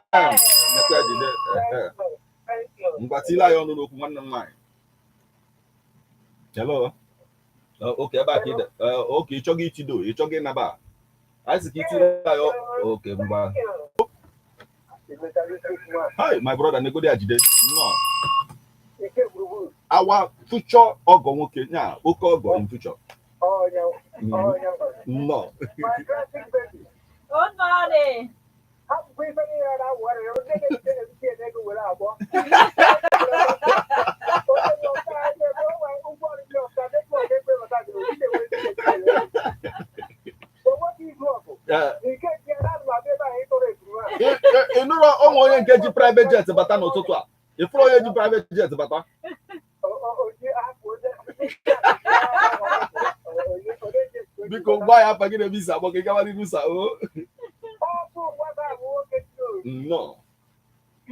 ya jide, eh, eh. Thank you. Ngwa, tile anyị ọnụ n'okwu, nwanne m nwaanyị. Hello. Oke ebe a ka ị dị. Oke ịchọghị itido, ịchọghị ịnaba, anyị sị ka itile anyị oke ngwa. Thank you. Hi, my brother, negodi ya jide. Nnọọ. Ike gburugburu. Our future ọgọ nwoke nya, oke ọgọ in future. Ọnya ọnya. Nnọọ. My graphic baby. Good morning. Hapụkwa ife niile na-awụgharị ya, ndị na-ebute na-ebute ego were abụọ. Onye dị ọka ebe o nwere ụgwọ ọrụ dị ọka network ekwe maka gị obi na-enwe onwekwa izu ọgụ. Ike nke na anụmanụ ebe ahụ ịtọrọ eburu ahụ. Ị nụrụ onwe onye nke ji private jet bata n'ụtụtụ a? Ị fụrụ onye ji private jet bata? Oji hapụ onye. Biko gwa ya afa gị na ebe isi akpọ ka ị gawa n'iru sa o. Ọ bụ nwata ahụ nwoke dị Nnọọ.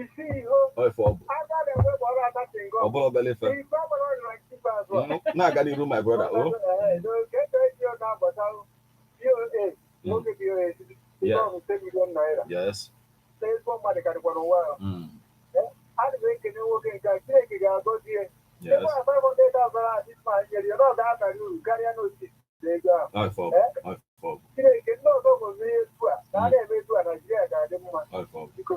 isi iho. Ọ ife ọ bụ. Aka na-enwe ma ọ na-ata ngo. Ọ bụrụ obele ife. Ife agbara ọrịa nke ikpeazụ a. Na-aga n'iru, my brother o. Nwoke POA 10 million naira. N'ezigbo mmadụ karịkwa n'ụwa ahụ. Ana m ekene nwoke nke a, Chineke ga-agọzi ya. Ebe a 500,000 a this man nyere ya na ọ ga-abalị uru karịa n'otu na ego ahụ. Ọ ife ọ bụ. Ọ ife ọ bụ. Chineke ndị ọzọ gọzie ihe etu a na a na-eme etu a, Naijiria ga-adị mma. Ọ ife ọ bụ. Biko,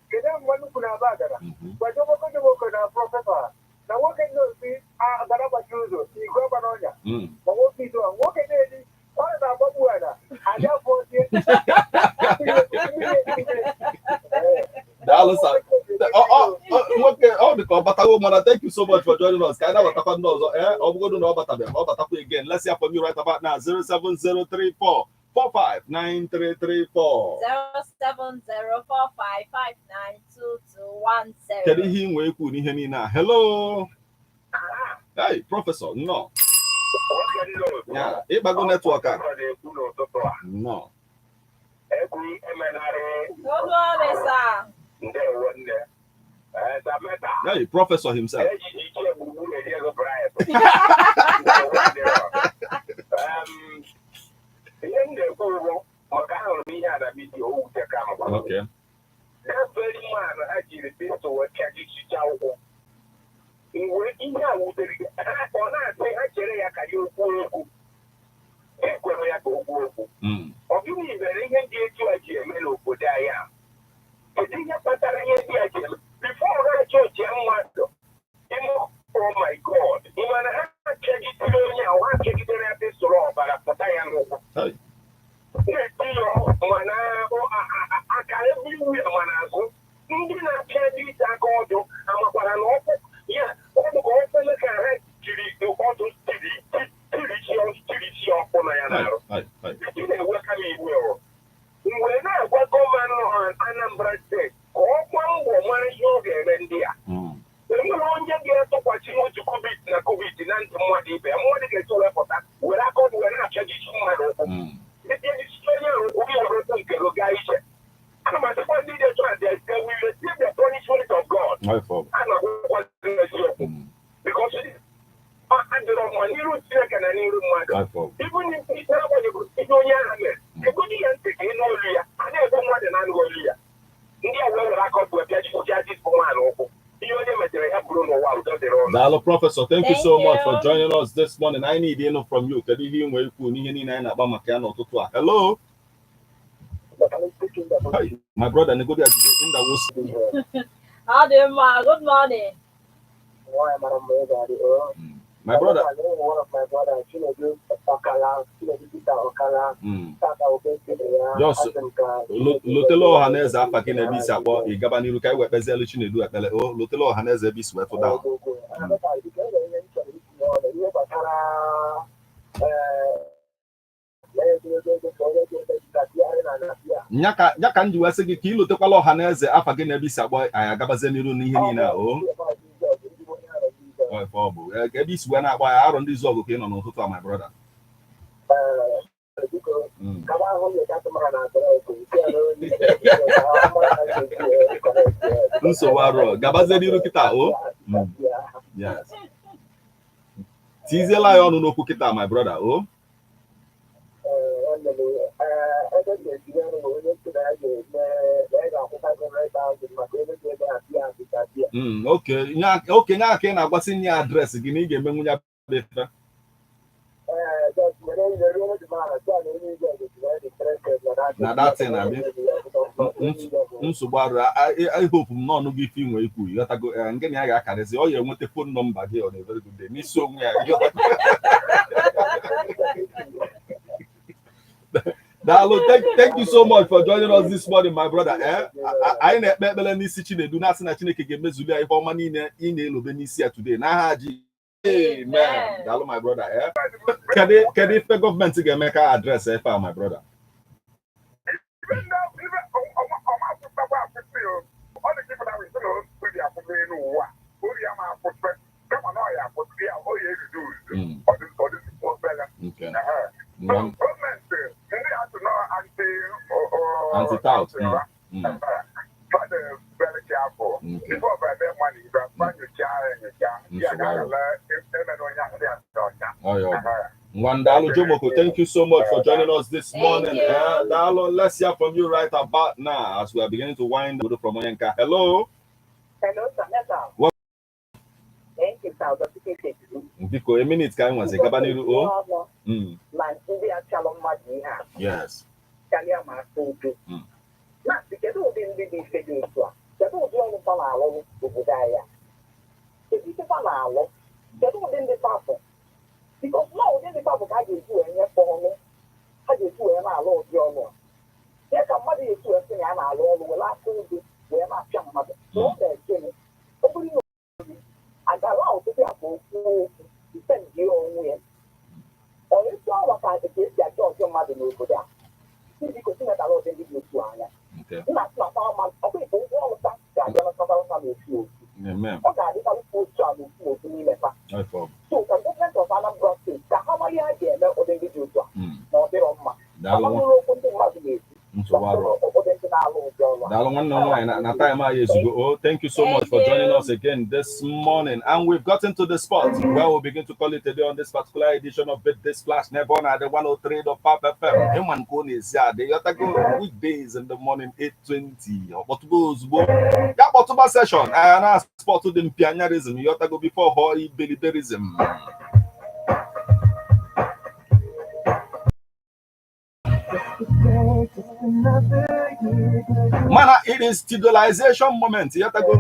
kedu mgbe nnukwu na-aba agara gbajomoko jomoko na professor na nwoke ndị osi agara gbachi ụzọ igwe gba n'ọnya ma nwoke izu a nwoke na-eli ọ na-agbagbu ala abịa fọzie. Daalụ sir. Nwoke ọ dị ka ọ batago, mana thank you so much for joining us. Ka anyị nabatakwa ndị ọzọ. Ee, ọ bụgodu na ọ batabeghị, ọ batakwa again. Let's hear from you right about now. 07034 459334. 07045592210. Kedu ihe ị nwee ikwu n'ihe niile a? Hello. Hey, professor, nnọọ. Ya ịgbago network a. Nnọọ. Egwu emenarị. Good morning, sir. Ndewo nne. Sameta. Hey, professor himself. Ejiji ike gburugburu eri ego bribe. Ihe m na-ekwu bụ maka ahụrụ m ihe a na vidiyo, o wute ka m gwara. That very man ha jiri pistol wee pịajichicha ụkwụ. Mgbe ihe a wutere ọ na-asị ha chere ya ka ya okwu okwu, ekwere ya ka okwu okwu. Ọ gịnị mere ihe dị etu a ji eme n'obodo anyị a? Kedu ihe kpatara ihe ndị a ji eme before ha chọọchị mmadụ? Oh my God, ị mana ha chegidere onye ahụ, ha chegidere ya, pịsụrụ ọbara pụta ya n'ụkwụ, na-eti ya mana aka everywhere, mana azụ. Ndị na-apịa dị ite aka ọdụ amakwara na ọkụ ya ọ bụ ka ọkụ ka ha jiri ọdụ tiri ọkụ na ya n'arụ. Ị na-eweka m iwe o mgbe na-agwa governor Anambra State ka ọ gbaa mbọ mara ihe ọ ga-eme ndị a. Enwere onye ga-etụkwasị otu cubit na cubit na ntị mmadụ ibe ya, mmadụ ga-esi wepụta were aka ọdụ were na-apịajisi mmadụ ụkwụ, ejisi onye ahụ ụkwụ gị were ụkwụ nke gị gaa iche. Ana m asịkwa ndị dị etu a, they will receive the punishment of God. A na-agwakwa eziokwu because adịrọ mma n'iru Chineke na n'iru mmadụ. Ibu n'agbanyeghị ihe onye ahụ mere, egodi ya ntị ka ị nụ olu ya. A na-egbu mmadụ na anụghị olu ya. Ndị a wee were aka ọdụ wee pịajisi ajisi nwaanyị ụkwụ. Ihe onye metere ya bụrụ n'ụwa. Udo dịrị ụnụ. Daalụ, Professor. Thank you Thank so much for you. joining us this morning. I need to know from you. Kedu ihe ị nwere ikwu n'ihe niile anyị na-akpa maka ya n'ụtụtụ a? Hello. Hi, my brother Negodi Ajide Ndawusi. Ọ dị mma. Good morning. My brother. One of my brothers, Chinedu Okala, Chinedu Peter Okala. Just lotela ọha na eze afa gị na ebe isi akpọ, ị gaba n'iru ka anyị wee kpezielu Chinedu ekpele. O lotela ọha na eze ebe isi wee tụ down. Ihe gbasara Nya ka m ji wee sị gị ka ị lotekwala ọha na eze afa gị na ebe isi akpọ, anyị agabazie n'iru n'ihe niile a. O ife ọ bụ ka ebe isi wee na-akpọ ya arọ ndị izu ọgụ ka ị nọ n'ụtụtụ a, my brother. Nsogbu arọ, gabazie n'iru kịta o. Yes, tiziela ya ọnụ n'okwu kịta, my brother o. Okay, nya ka ị na-agwasị nye address gị na ị ga-emenwu ya bụ ife. Na that thing, abi? Nsogbu arụ, I hope m n'ọnụ gị ife inwe ikwu ịghọtago nke na ya ga-akarịsị ọ ya enweta phone number gị on a very good day n'isi onwe ya, ịghọtago? Daalụ, thank you so much for joining us this morning, my brother. Anyị na-ekpe ekpere n'isi Chinedu, na-asị na Chineke ga-emezuli ya ihe ọma niile ị na-elobe n'isi ya today n'aha ji. Amen. Daalụ, my brother. Kedu ife gọọmenti ga-eme ka address ife a, my brother? Okay. Anti-tout. Okay. Oh, yeah. Wandalo Jomoko, thank you so much for joining us this morning. Dalo, let's hear from you right about now as we are beginning to wind down from Oyenka. Hello. Hello, sir. What? Thank you, sir. Biko, a minute ka anyị nwazi gaba n'iru o. Ma ndị achalụ mmadụ ihe a. Yes. Karịa ma aka udo. Na-asị, kedu ụdị ndị dị ife dị otu a? Kedu ụdị ọrụ fa na-alụ obodo anyị a? Kedu ife fa na-alụ? Kedu ụdị ndị fa bụ? Because na ụdị ndị fa bụ ka a ga-eji wee nyefe ọrụ. Ha ga-eji wee na-alụ ụdị ọrụ a. Ya ka mmadụ ga-esi wee sị na ya na-alụ ọrụ were aka udo wee na-apịa mmadụ. Na ọ na-ekene. Ọ bụrụ na agala ọtụtụ akpa okwu okwu defend onwe ya. Ọ etu awa ka esi achọ ọjọ mmadụ n'obodo a. Biko tinetara ụdị ndị dị otu anya. Nna ọkwa ikpe ụgwọ ọrụ ta ga-abịa na ntabarụta n'ofu ofu. Ọ ga-adịkarịkwa otu a n'ofu ofu n'ime fa. So ka gọọmenti of Anambra State ka ha mara ihe a ga-eme ụdị ndị dị otu a na ọ dịrọ mma. Ọ bụrụ okwu ndị mmadụ na-ekwu. Daalụ, nwanne m nwaanyị, na time anyị ezugo. Oh, thank you so much Thank for joining you. Us again this morning. And we've gotten to the spot where we'll begin to call it a day on this particular edition of Birthday Splash. Never on the 103.5 FM. Ịma nke ọ na-esi adị. Ịghọtago, weekdays in the morning, 8:20. Ọkpọtụba ozugbo. Ya kpọtụba session. Anyị na spot dị mpianyarism. Ịghọtago, before họ iberiberism. Mana it is tidalization moment. Ịghọtago?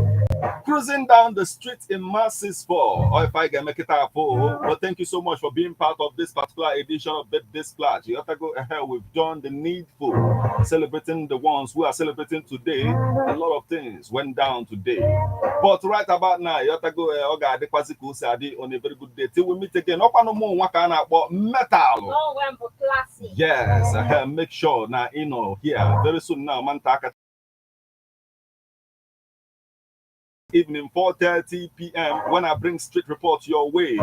Cruising down the street in masses for or if I can make it out for. But thank you so much for being part of this particular edition of Birthday Splash. You have to go ahead. We've done the needful, celebrating the ones who are celebrating today. A lot of things went down today. But right about now, you have to go ọ ga-adịkwazị ka o si adị on a very good day. Till we meet again. Ọkwanụ mụ nwa ka a na-akpọ metal. Oh, when bụ classic. Yes, make sure now you know here very soon now, man. Taka evening, 4:30 p.m. when I bring street reports your way.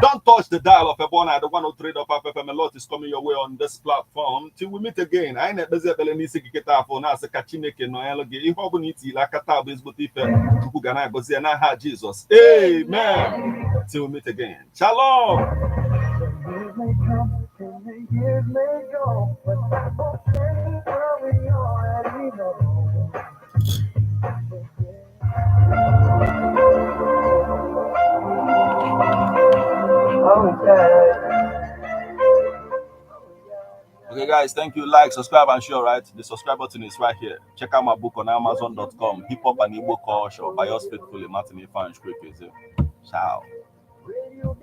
Don't touch the dial of Ebona at the 103.5 FM. A lot is coming your way on this platform. Till we meet again. Anyị na-ekpezi ekpere n'isi gị kịta afọ na-asị ka Chineke nọnyelụ gị. Ihe ọ bụla itile aka taa bụ ezigbote ife. Chukwu ga na-agọzi ya n'aha Jizọs. Amen. Till we meet again. Shalom. Years may come and the years may go, but that won't change what we already know. Oh yeah. Okay, guys, thank you. Like, subscribe, and share, right? The subscribe button is right here. Check out my book on Amazon.com, Hip Hop and Igbo Culture by yours faithfully, Martin Ifan. Ciao. Radio